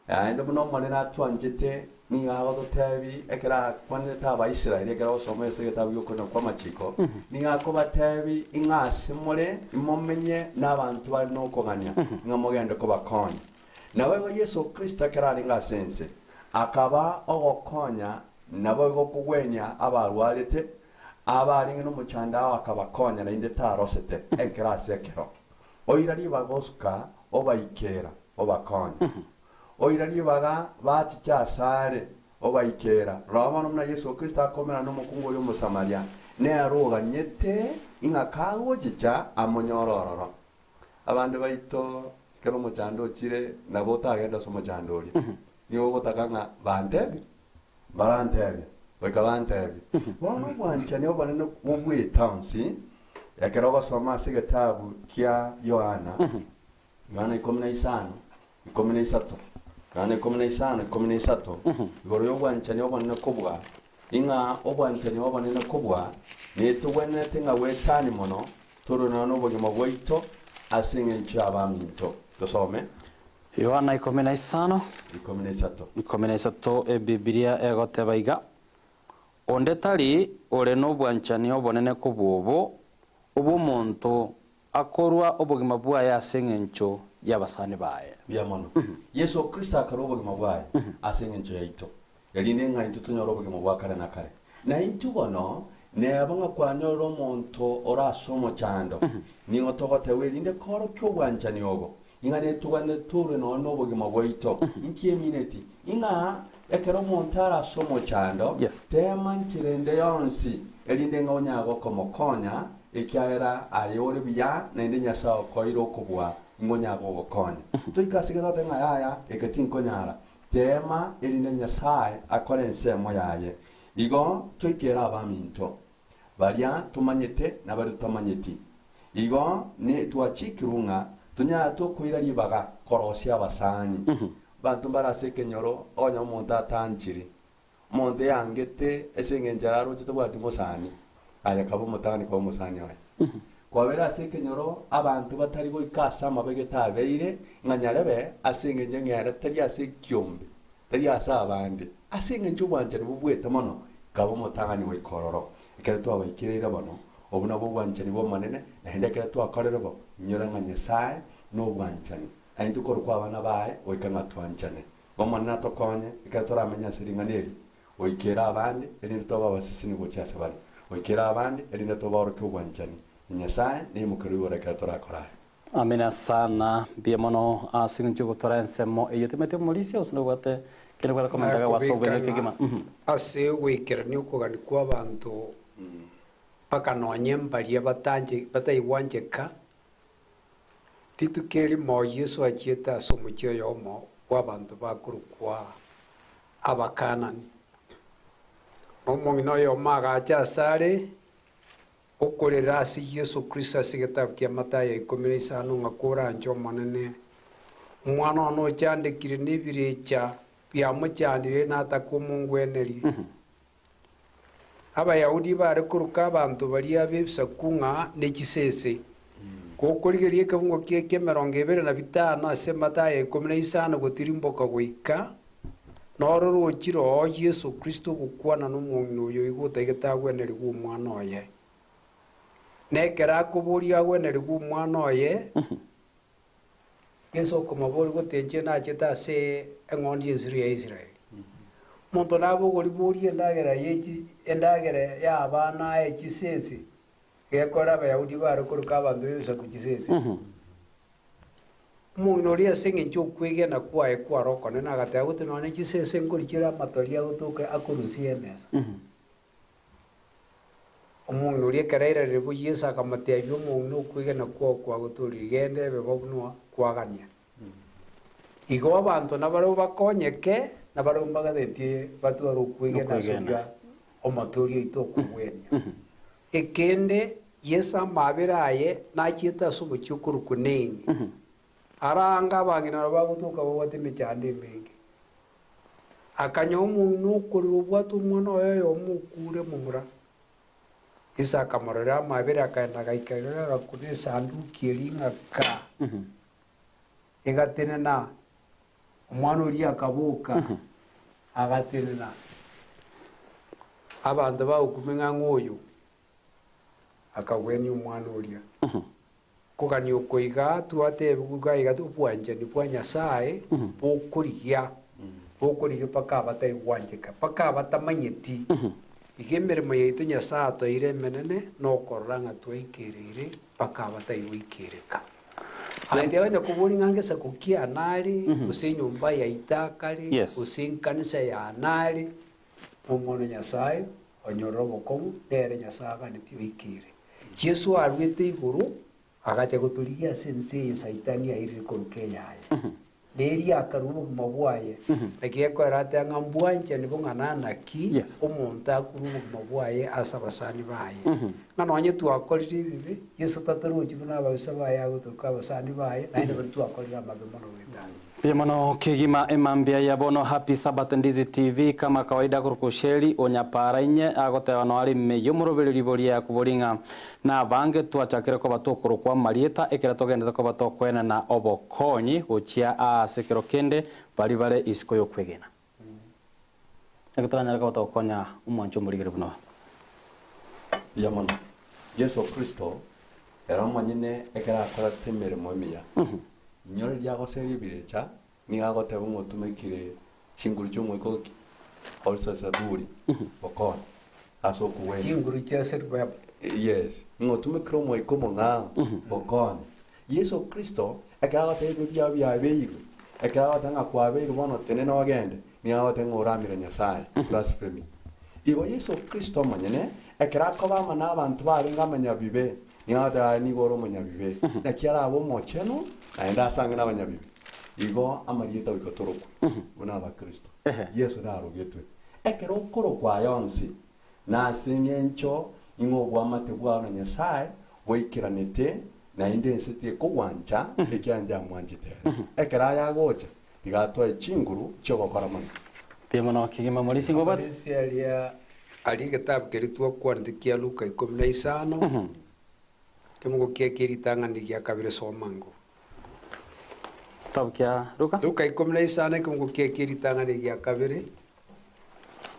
naende buna Omonene atwanchete, nigo agototebi ekero akwanete Abaisraeli, ekero ogosoma ase egetabu gi'okorina kw'amachiko, nigo akobatebi ing'a ase more imomenye n'abanto bare nokogania, ng'a mogende kobakonya. Naboigo Yeso Kristo ekero arenge ase ense, akaba ogokonya naboigo kogwenia abarwarete, abarenge nomochando ao akabakonya naende tarosete ekero ase ekero. Oira ribaga osuka obaikera, obakonye. Oira ribaga bachiche asare, obaikera. Rora bono buna Yeso Kristo akomerana nomokungu oria Omosamaria, nere oganyete ing'a kagochicha amonyore ororo. Abande baito ekero omochando ochire nabo otagende ase omochando oria, nigo ogotaka ng'a bantebie, barantebie, goika bantebie. Bono obwanchani obonene bobwete onsi, Ekero ogosoma ase egetabu kia Yohana, Yohana 15, 13, Yohana 15, 13, igoro y'obwanchani obonene kobua, ing'a obwanchani obonene kobua, netogwenerete ng'a gwetani mono torwe nobogima bwaito ase eng'encho y'abaminto. Tosome. Yohana 15, 13. 13, Ebibilia egoteba iga, Onde tari ore nobwanchani obonene kobua obo, obw'omonto Akorua obogima bwaye ase engencho y'abasani baye. Mbuya mono. Yeso Kristo akarua obogima bwaye ase engencho yaito, erinde ng'a intwe tonyore obogima bwa kare na kare. Na intwe bono neba ng'a kwanyorire omonto ore ase omochando, nigo togotebwa erinde koorokia obwanchani obo, Ing'a netogwenerete torue nonya nobogima bwaito. Inki emineti? Ing'a ekero omonto are ase omochando, teema nchera ende yonsi, erinde ng'a onyare gokomokonya, ekiagera aye ore buya, naende Nyasae okoeire okobua, ing'a onyare gogokonya. Toika ase getote ng'a yaya, eke tinkonyara. Teema erinde Nyasae akore ensemo yaye. Igo toikere abaminto. baria tomanyete na baria totamanyeti. Igo ntwachikirwe ng'a tonyare tokoira ribaga korosia abasani. Abanto mbare ase ekenyoro onye omonto atanchiri, omonto eangete ase engencho araroche tabwati mosani, aye kaba omotang'ani koba omosani oye. Kwabera ase ekenyoro abanto batari goika ase amabe gete abeire, ng'a nyarebe ase engencho ng'a ere tari ase ekiombe, Tari ase abande, ase engencho obwanchani bobuete mono, kaba omotang'ani goika ororo. Ekero twabaikereire bono, obwo nabwo obwanchani bw'Omonene, naende ekero twakorire bo, inyora ng'a Nyasae nobwanchani, na intwe korokwa abana baye goika ng'a twanchane. Omonene atokonye ekero toramenye ase ring'ana eri, goikera abande, erinde tobe abaseseni gochia ase bare, goikera abande, erinde tobaorokie obwanchani, na Nyasae naimokerwe igoro ekero torakore aya. Amina sana, mbuya mono ase eng'encho y'ogotora ensemo eyio timanyeti omorisia gose nobwate kende kware komenta iga gwase obwenge kegima. Nakobekana ase ogoikerania okogania kw'abanto mpaka nonye mbaria batanche bataigwancheka, rituko erimo Yeso achiete ase omochie oyomo bw'abanto bakorokwa Abakanani. Na omong'ina oyomo agacha asare, Okorera ase Yeso Kristo ase egetabu kia Mathayo ikomi na isano ng'a koranche Omonene, omwana one ochandekire nebirecha biamochandire natake omongwenerie. Abayahudi bare koruka abanto baria b'ebisaku ng'a nechisese. Gokorigereria ekebungo kie ki'emerongo ebere na bitano ase Mathayo 15 gotirimboka goika, noro rochire oo Yeso Kristo ogokwana nomong'ina oyo oigo otaigete agwenerigwe omwana oye. Na ekero akoboria agwenerigwe omwana oye, Yeso okomoboria gose inche nachete ase eng'ondi ensiru ya Israeli. Omonto nabe okoriboria endagera ye chi endagera y'abana aye chisese, gekore Abayahudi bare koruka abanto b'ebisaku chisese. Omong'ina oria ase engencho y'okwegena kwaye kware okonene agateba, Gose nonya chisese nkorichire amatori agotoka akorwa inse y'emesa. Omong'ina oria ekero airarire bo Yeso akamotebia, Omong'ina okwegena kwao kwagotooririe, genda ebe bo buna kwagania. Igo abanto nabarabwo bakonyeke, nabarabwo mbaganetie batware okwegena ase oria Omotoori oito okogwenia. Ekende, Yeso amaabera aye nachiete ase omochie okorokwa Naini, arange abang'ina nabo bagotoka babwate emechando emenge. Akanyora omong'ina okorera obwate omwana oye oyomo okure momura. Yeso akamororera amaabera akaenda agaika iga agakuna esanduki eria ng'a kaa, egatenena, omwana oria akaboka, agatenena. Abanto bagokumia ng'a ng'o oyo akagwenia omwana oria. Kogania oko iga twatebigwe iga iga obwanchani bwa Nyasae bokorigia, bokorigia mpaka abataigwancheka, mpaka abatamanyeti. Iga emeremo yaito Nyasae atoeire emenene nokorora ng'a twaikereire mpaka abataigoikereka. Naende onye koboria ng'a ngesaku ki anare, gose enyomba yaito akare, gose enkanisa y'anare, Omwana o Nyasae onyorire obokong'u, nere Nyasae aganetie oikere. Yeso aruete igoro, agacha gotorigia ase ense eye Saitani airire koruka eyaye. Na erio akarua obogima bwaye. Naki gekoera ateba ng'a mbwanchani bong'ana naki omonto akorua obogima bwaye ase abasani baye. Ng'a nonye twakorire ebibe, Yeso tatorochi buna ababisa baye agotoruka abasani baye, naende baria twakorire amabe mono goetania. Mbuya mono kegima emambia ya bono happy Sabbath Ndizi TV kama kawaida korwa Sheri onyapara inye agoteba noare ime yomoroberio riboria yakobori ng'a nabange twachakire koba tokorokwa amarieta ekero togendete koba tokoenana obokonyi gochia aase kero kende bari bare isiko yokwegena. Naki toranyare koba togokonya omwancho omorigeri buna oyo? Mbuya mono. Yeso Kristo. Ere omonyene ekero akorete emeremo emiya, inyore riria agoseria ebirecha, nigo agoteba ng'a otumekire chinguru chi'omoika oki? Orisasaburi, gokora ase okogwenia. Chinguru chia Zerubbabel. Yes, ng'a otumekire omoika omong'ao gokonya. Yeso Kristo, ekero agoteba ebibe biao biabeirwe, ekero agoteba ng'a kwabeirwe bono tenena ogende, nigo agoteba ng'a oramire Nyasaye, blasphemy. Igo Yeso Kristo omonyene, ekero akoba amo nabanto barenge abanyabibe, nigo agoteba aye nigo ore omonyabibe, naki arabe omochenu naende asange nabanyabibe. Igo amarieta goika torokwe buna abakristo. Yeso narogetwe. Ekero okorokwa aya onsi, nase engencho ing'a oboamate bwao na Nyasae boikeranete, naende ense tekogwancha ekiagera amwanchete ere. Ekero aya agocha, tiga atoe chinguru chi'ogokora mono. Mbuya mono kegima morisi ngobate. Amarisia aria aria egetabu keria twakwanete kia Luka ikomi na isano, ekemogo kiaye kia ritang'ani gia kabere soma ango. Getabu kia Luka. Luka ikomi na isano ekemogo kiaye kia ritang'ani gia kabere.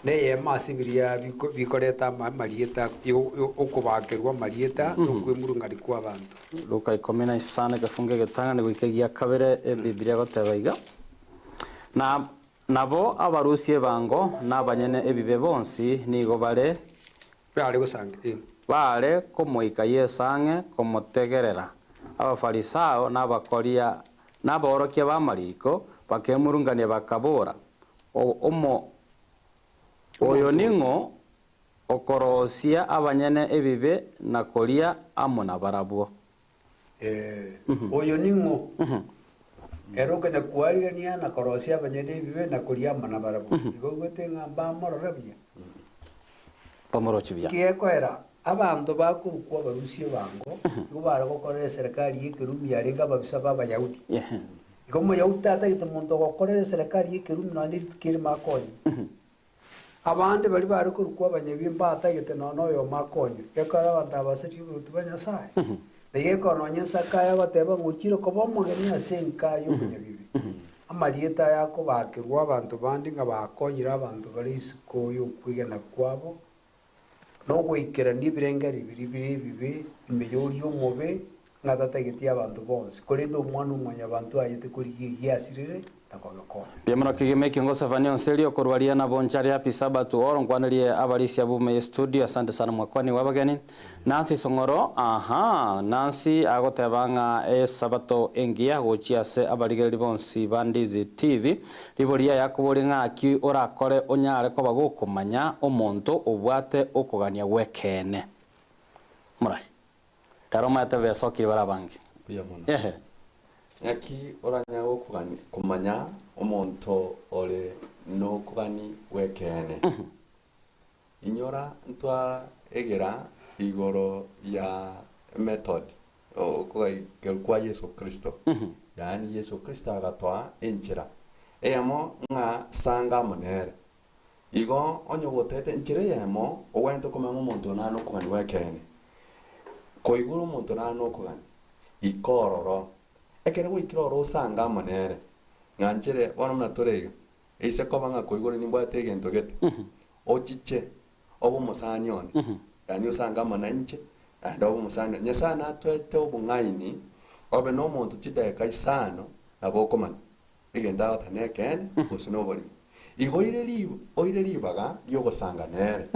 Neyemo ase biria bikoreta amarieta okobakerwa amarieta na okwemurungania kw'abanto. Luka ikomi na isano egefungo egetang'ani goika egia kabere Ebibilia egoteba iga, Na nabo abarusia ebango na abanyene ebibe bonsi nigo bare Bare gosangereria. Baare komoika Yeso ang'e komotegerera. Abafarisao na abakoria na aborokia b'amariko bakemurungania bakabora, Omo oyo ning'o okorosia abanyene ebibe na koria amo nabarabwo? Oyo ning'o? Ere okonya kwarigania na korosia abanyene ebibe na koria amo nabarabwo. Igo oigwete ng'a mbamorore buya. Bamoroche buya. Gekoera, abanto bakorokwa abarusia ebango nigo bare gokorera eserekari y'Ekerumi yarenge ababisa b'Abayahudi. Igo Omoyahudi tatagete monto ogokorera eserekari y'Ekerumi nonya ne rituko erimo akonywe. Abande baria bare korokwa abanyabibe mbatagete nonya noyomo akonywe, gekogera abanto aba basaririe oboruoti bwa Nyasae. Na gekogera nonya Isakayo agoteba ng'a ochire koba omogeni ase enka y'omonyabibe. Amarieta aya akobakerwa abanto bande ng'a bakonyire abanto bare isiko y'okwegena kwabo, na ogoikerania ebirengererio biria bire ebibe ime y'oria omobe, ng'a tatageti abanto bonsi, korende Omwana-o-mwanyabanto ayete korigia egiasirire na kogekonya. Mbuya mono kegima ekio ngosafani onsi erio korwa riana bonchari happy sabbath to all nkwanerie abarisia bume ye studio asante sana mwakwani wa abageni Nancy Song'oro ahaa Nancy agoteba ng'a esabato engiya gochia ase abarigereri bonsi ba Ndizi TV riboria yaye akoboria ng'aki orakore onyare koba gokomanya omonto obwate okogania gwekeene Morai Rero omanyete besokire bare abange. Mbuya mono. Ehe. Ng'aki oranyare gokogani komanya omonto ore nokogani gw'ekeene? Inyora ntwaegera igoro ya method okogaikerwa kwa Yeso Kristo. Yaani Yeso Kristo agatoa enchera eyemo ng'a sanga amo nere. Igo onye ogotete enchera eyemo ogwenerete komanya ng'a omonto oyo nare nokogania gw'ekeene. Koigure omonto nare nokogania, ika ororo. Ekero gwaikire ororo osange amo nere, ng'a nchere bono buna tore iga, eise koba ng'a koigure nimbwate egento gete, ochiche obe omosani one, yaani osange amo nainche, naende obe omosani one. Nyasaye natoete obong'aini, obe na omonto chidakika isano, nabo okomanya. Egento agoteba nekeene, gose noborimo. Igo oire ri oire ribaga ri'ogosanga nere,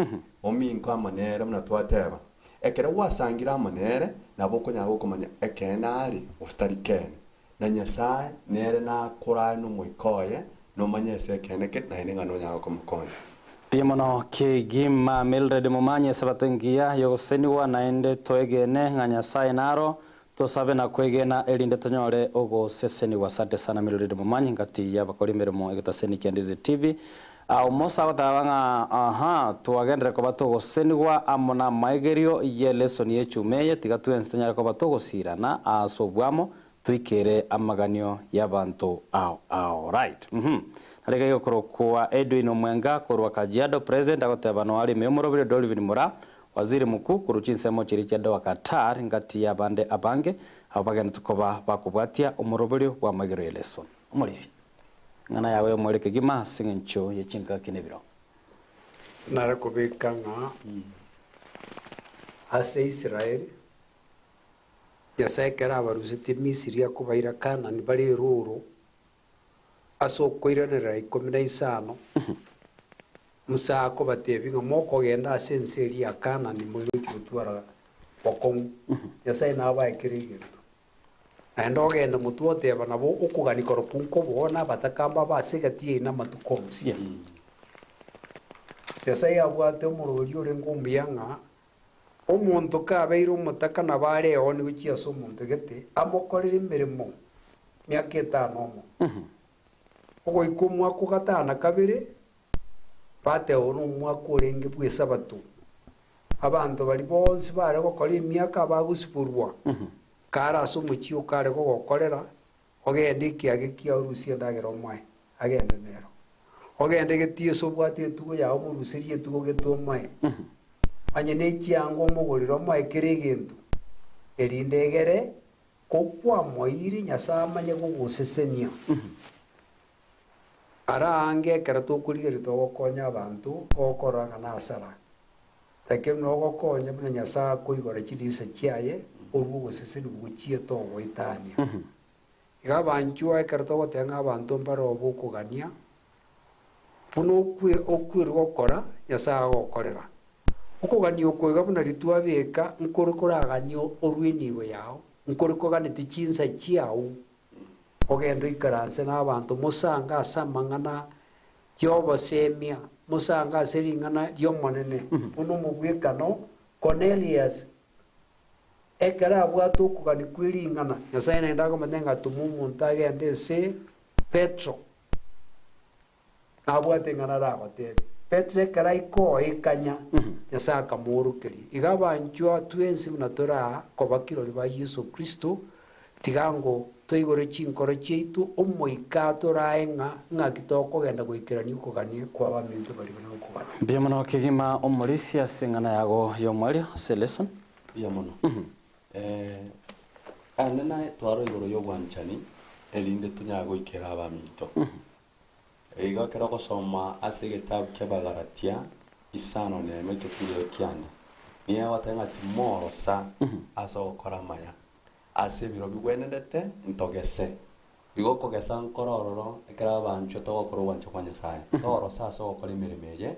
ominko amo nere buna twateba. Ekero gwasangire amo nere, nabo okonyara gokomanya ekeene are gose tari keene. Na Nyasae nere nakorae n'Omoika oye, nomanye ase ekeene kere, naende ng'a nonyare komokonya. Mbuya mono kegima Mildred Momanyi esabato engiya yogosesenigwa naende toegene ng'a Nyasae naro Tosabe na kwegena erinde tonyore ogosesenigwa. Asante sana Mildred Momanyi ngati y'abakori emeremo egetaseni kia Ndizi TV. Omosa agoteba ng'a aha twagenderere koba togosesenigwa amo namaegerio ye lesson y'echuma eye tiga twensi tonyare koba togosirana ase obwamo toikere amaganio y'abanto ao ao. Right uhum. Nareke igokorokwa Edwin Omwenga korwa Kajiado present agoteba noare ime y'omoroberi Dolvin Moraa Waziri Mkuu korwa chinsemo chiria chia Doha Qatar ngati y'abande abange abo bagenderete koba bakobwatia omoroberio bw'amagero ye lesson. Omorisia, ing'ana yago y'omoerio kegima ase eng'encho ye chingaki na ebirogo. Nare kobeka ng'a ase Israeli. Nyasae ekero abarusetie Misiri akobaira Kaanani bare erooro, ase okoiranerera ikomi na isano, Musa akobatebia ng'a mokogenda ase ense eria ya Kaanani moigochia gotwara bokong'u, Nyasae nabae kera egento. Naende ogende motwe oteba nabo okogania korokwo nkoboa na abataka mbabe ase egati yaino amatuko onsi. Nyasae abwate omorori orenge omuya ng'a omonto kabeire omotaka nabo are eoni gochia ase omonto gete amokorere emeremo miaka etano omo. Ogoika omwaka o gatano na kabere, bateba nomwaka orenge bw'Esabato. Abanto baria bonsi bare gokora emiaka abagosiborwa, kare ase omochie okare gogokorera, ogende ekiage kiao orusie endagera omoe, agende nero. Ogende getii ase obwate etugo yao omoruserie etugo gete omoe. Onye ne chianga omogorere omoe kera egento, erinde egere kokwamoeire Nyasae amanye gogosesenia. Ara aange ekero tokorigereria togokonya abanto, ogokorora ng'a nasara, lakini nogokonya buna Nyasae akoigora chirisa chiaye, orue ogosesenigwa gochia togoetania. Iga abanchwa ekero togoteba ng'a abanto mbare obokogania, buna okwe okwerwa gokora, Nyasae agokorera. Okogania oko iga buna ritwabeka, nkore koraganie orue enibo yao, nkore koganetie chinsa chiao. Ogende oikaranse nabanto, mosange ase amang'ana y'obosemia, mosange ase ring'ana ri'Omonene, buna omobwekano Kornelius, ekero abwate okogania kwe ring'ana, Nyasae naende akomotebia ng'a toma omonto agende ase Petero, nabwate ing'ana aragotebie. Petero ekero aika oikanya, Nyasae akamoorokeria. Iga abanchwa twensi buna tore aa koba kirori ba Yeso Kristo, tiga ngo toigore chinkoro chiaito omoika torae ng'a ng'aki tokogenda goikerania okogania kw'abaminto baria bare nokogania. Mbuya mono kegima omorisia ase eng'ana yago y'omoerio ase lesson. Mbuya mono. Aande naye tware igoro y'obwanchani, erinde tonyare goikera abaminto. Igo ekero ogosoma ase egetabu ki'Abagalatia isano nemo ekefungo ekiane, nigo egoteba ng'a timorosa ase ogokora amaya, ase ebiro bigwenerete ntogese. Igo okogesa nkore ororo ekero abanchwa togokora ogwancha kwa Nyasae, torosa ase ogokora emeremo eye,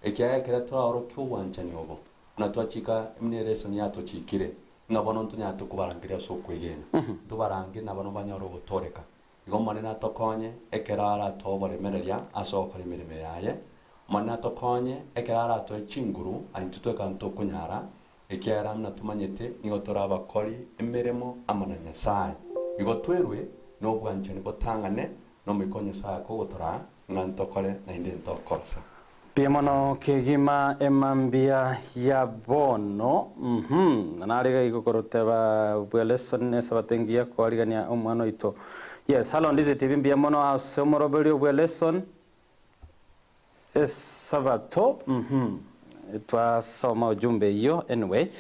ekiagera ekero twaorokia obwanchani obo, buna twachika buna eresoni yatochikire, ng'a bono ntonyare tokobarangeria ase okwegena, ntobarangerie nabarabwo banyore ogotooreka. Igo Omonene atokonye ekero aratoe oboremereria ase ogokora emeremo yaye. Omonene atokonye ekero aratoe chinguru aintwe tweka ntokonyara, ekiagera buna tomanyete nigo tore abakori emeremo amo na Nyasae. Igo twerwe nobwanchani botang'ane n'Omoika o Nyasae akogotoraa ng'a ntokore naende ntokorosa. Mbuya mono kegima emambia ya bono uhum nare iga igokoroteba bwa lesson nesabato engiya koarigania omwana oito yes hallo Ndizi TV mbuya mono ase omoroberio bwa lesson esabato uhum twasoma ujumbe eyio anyway.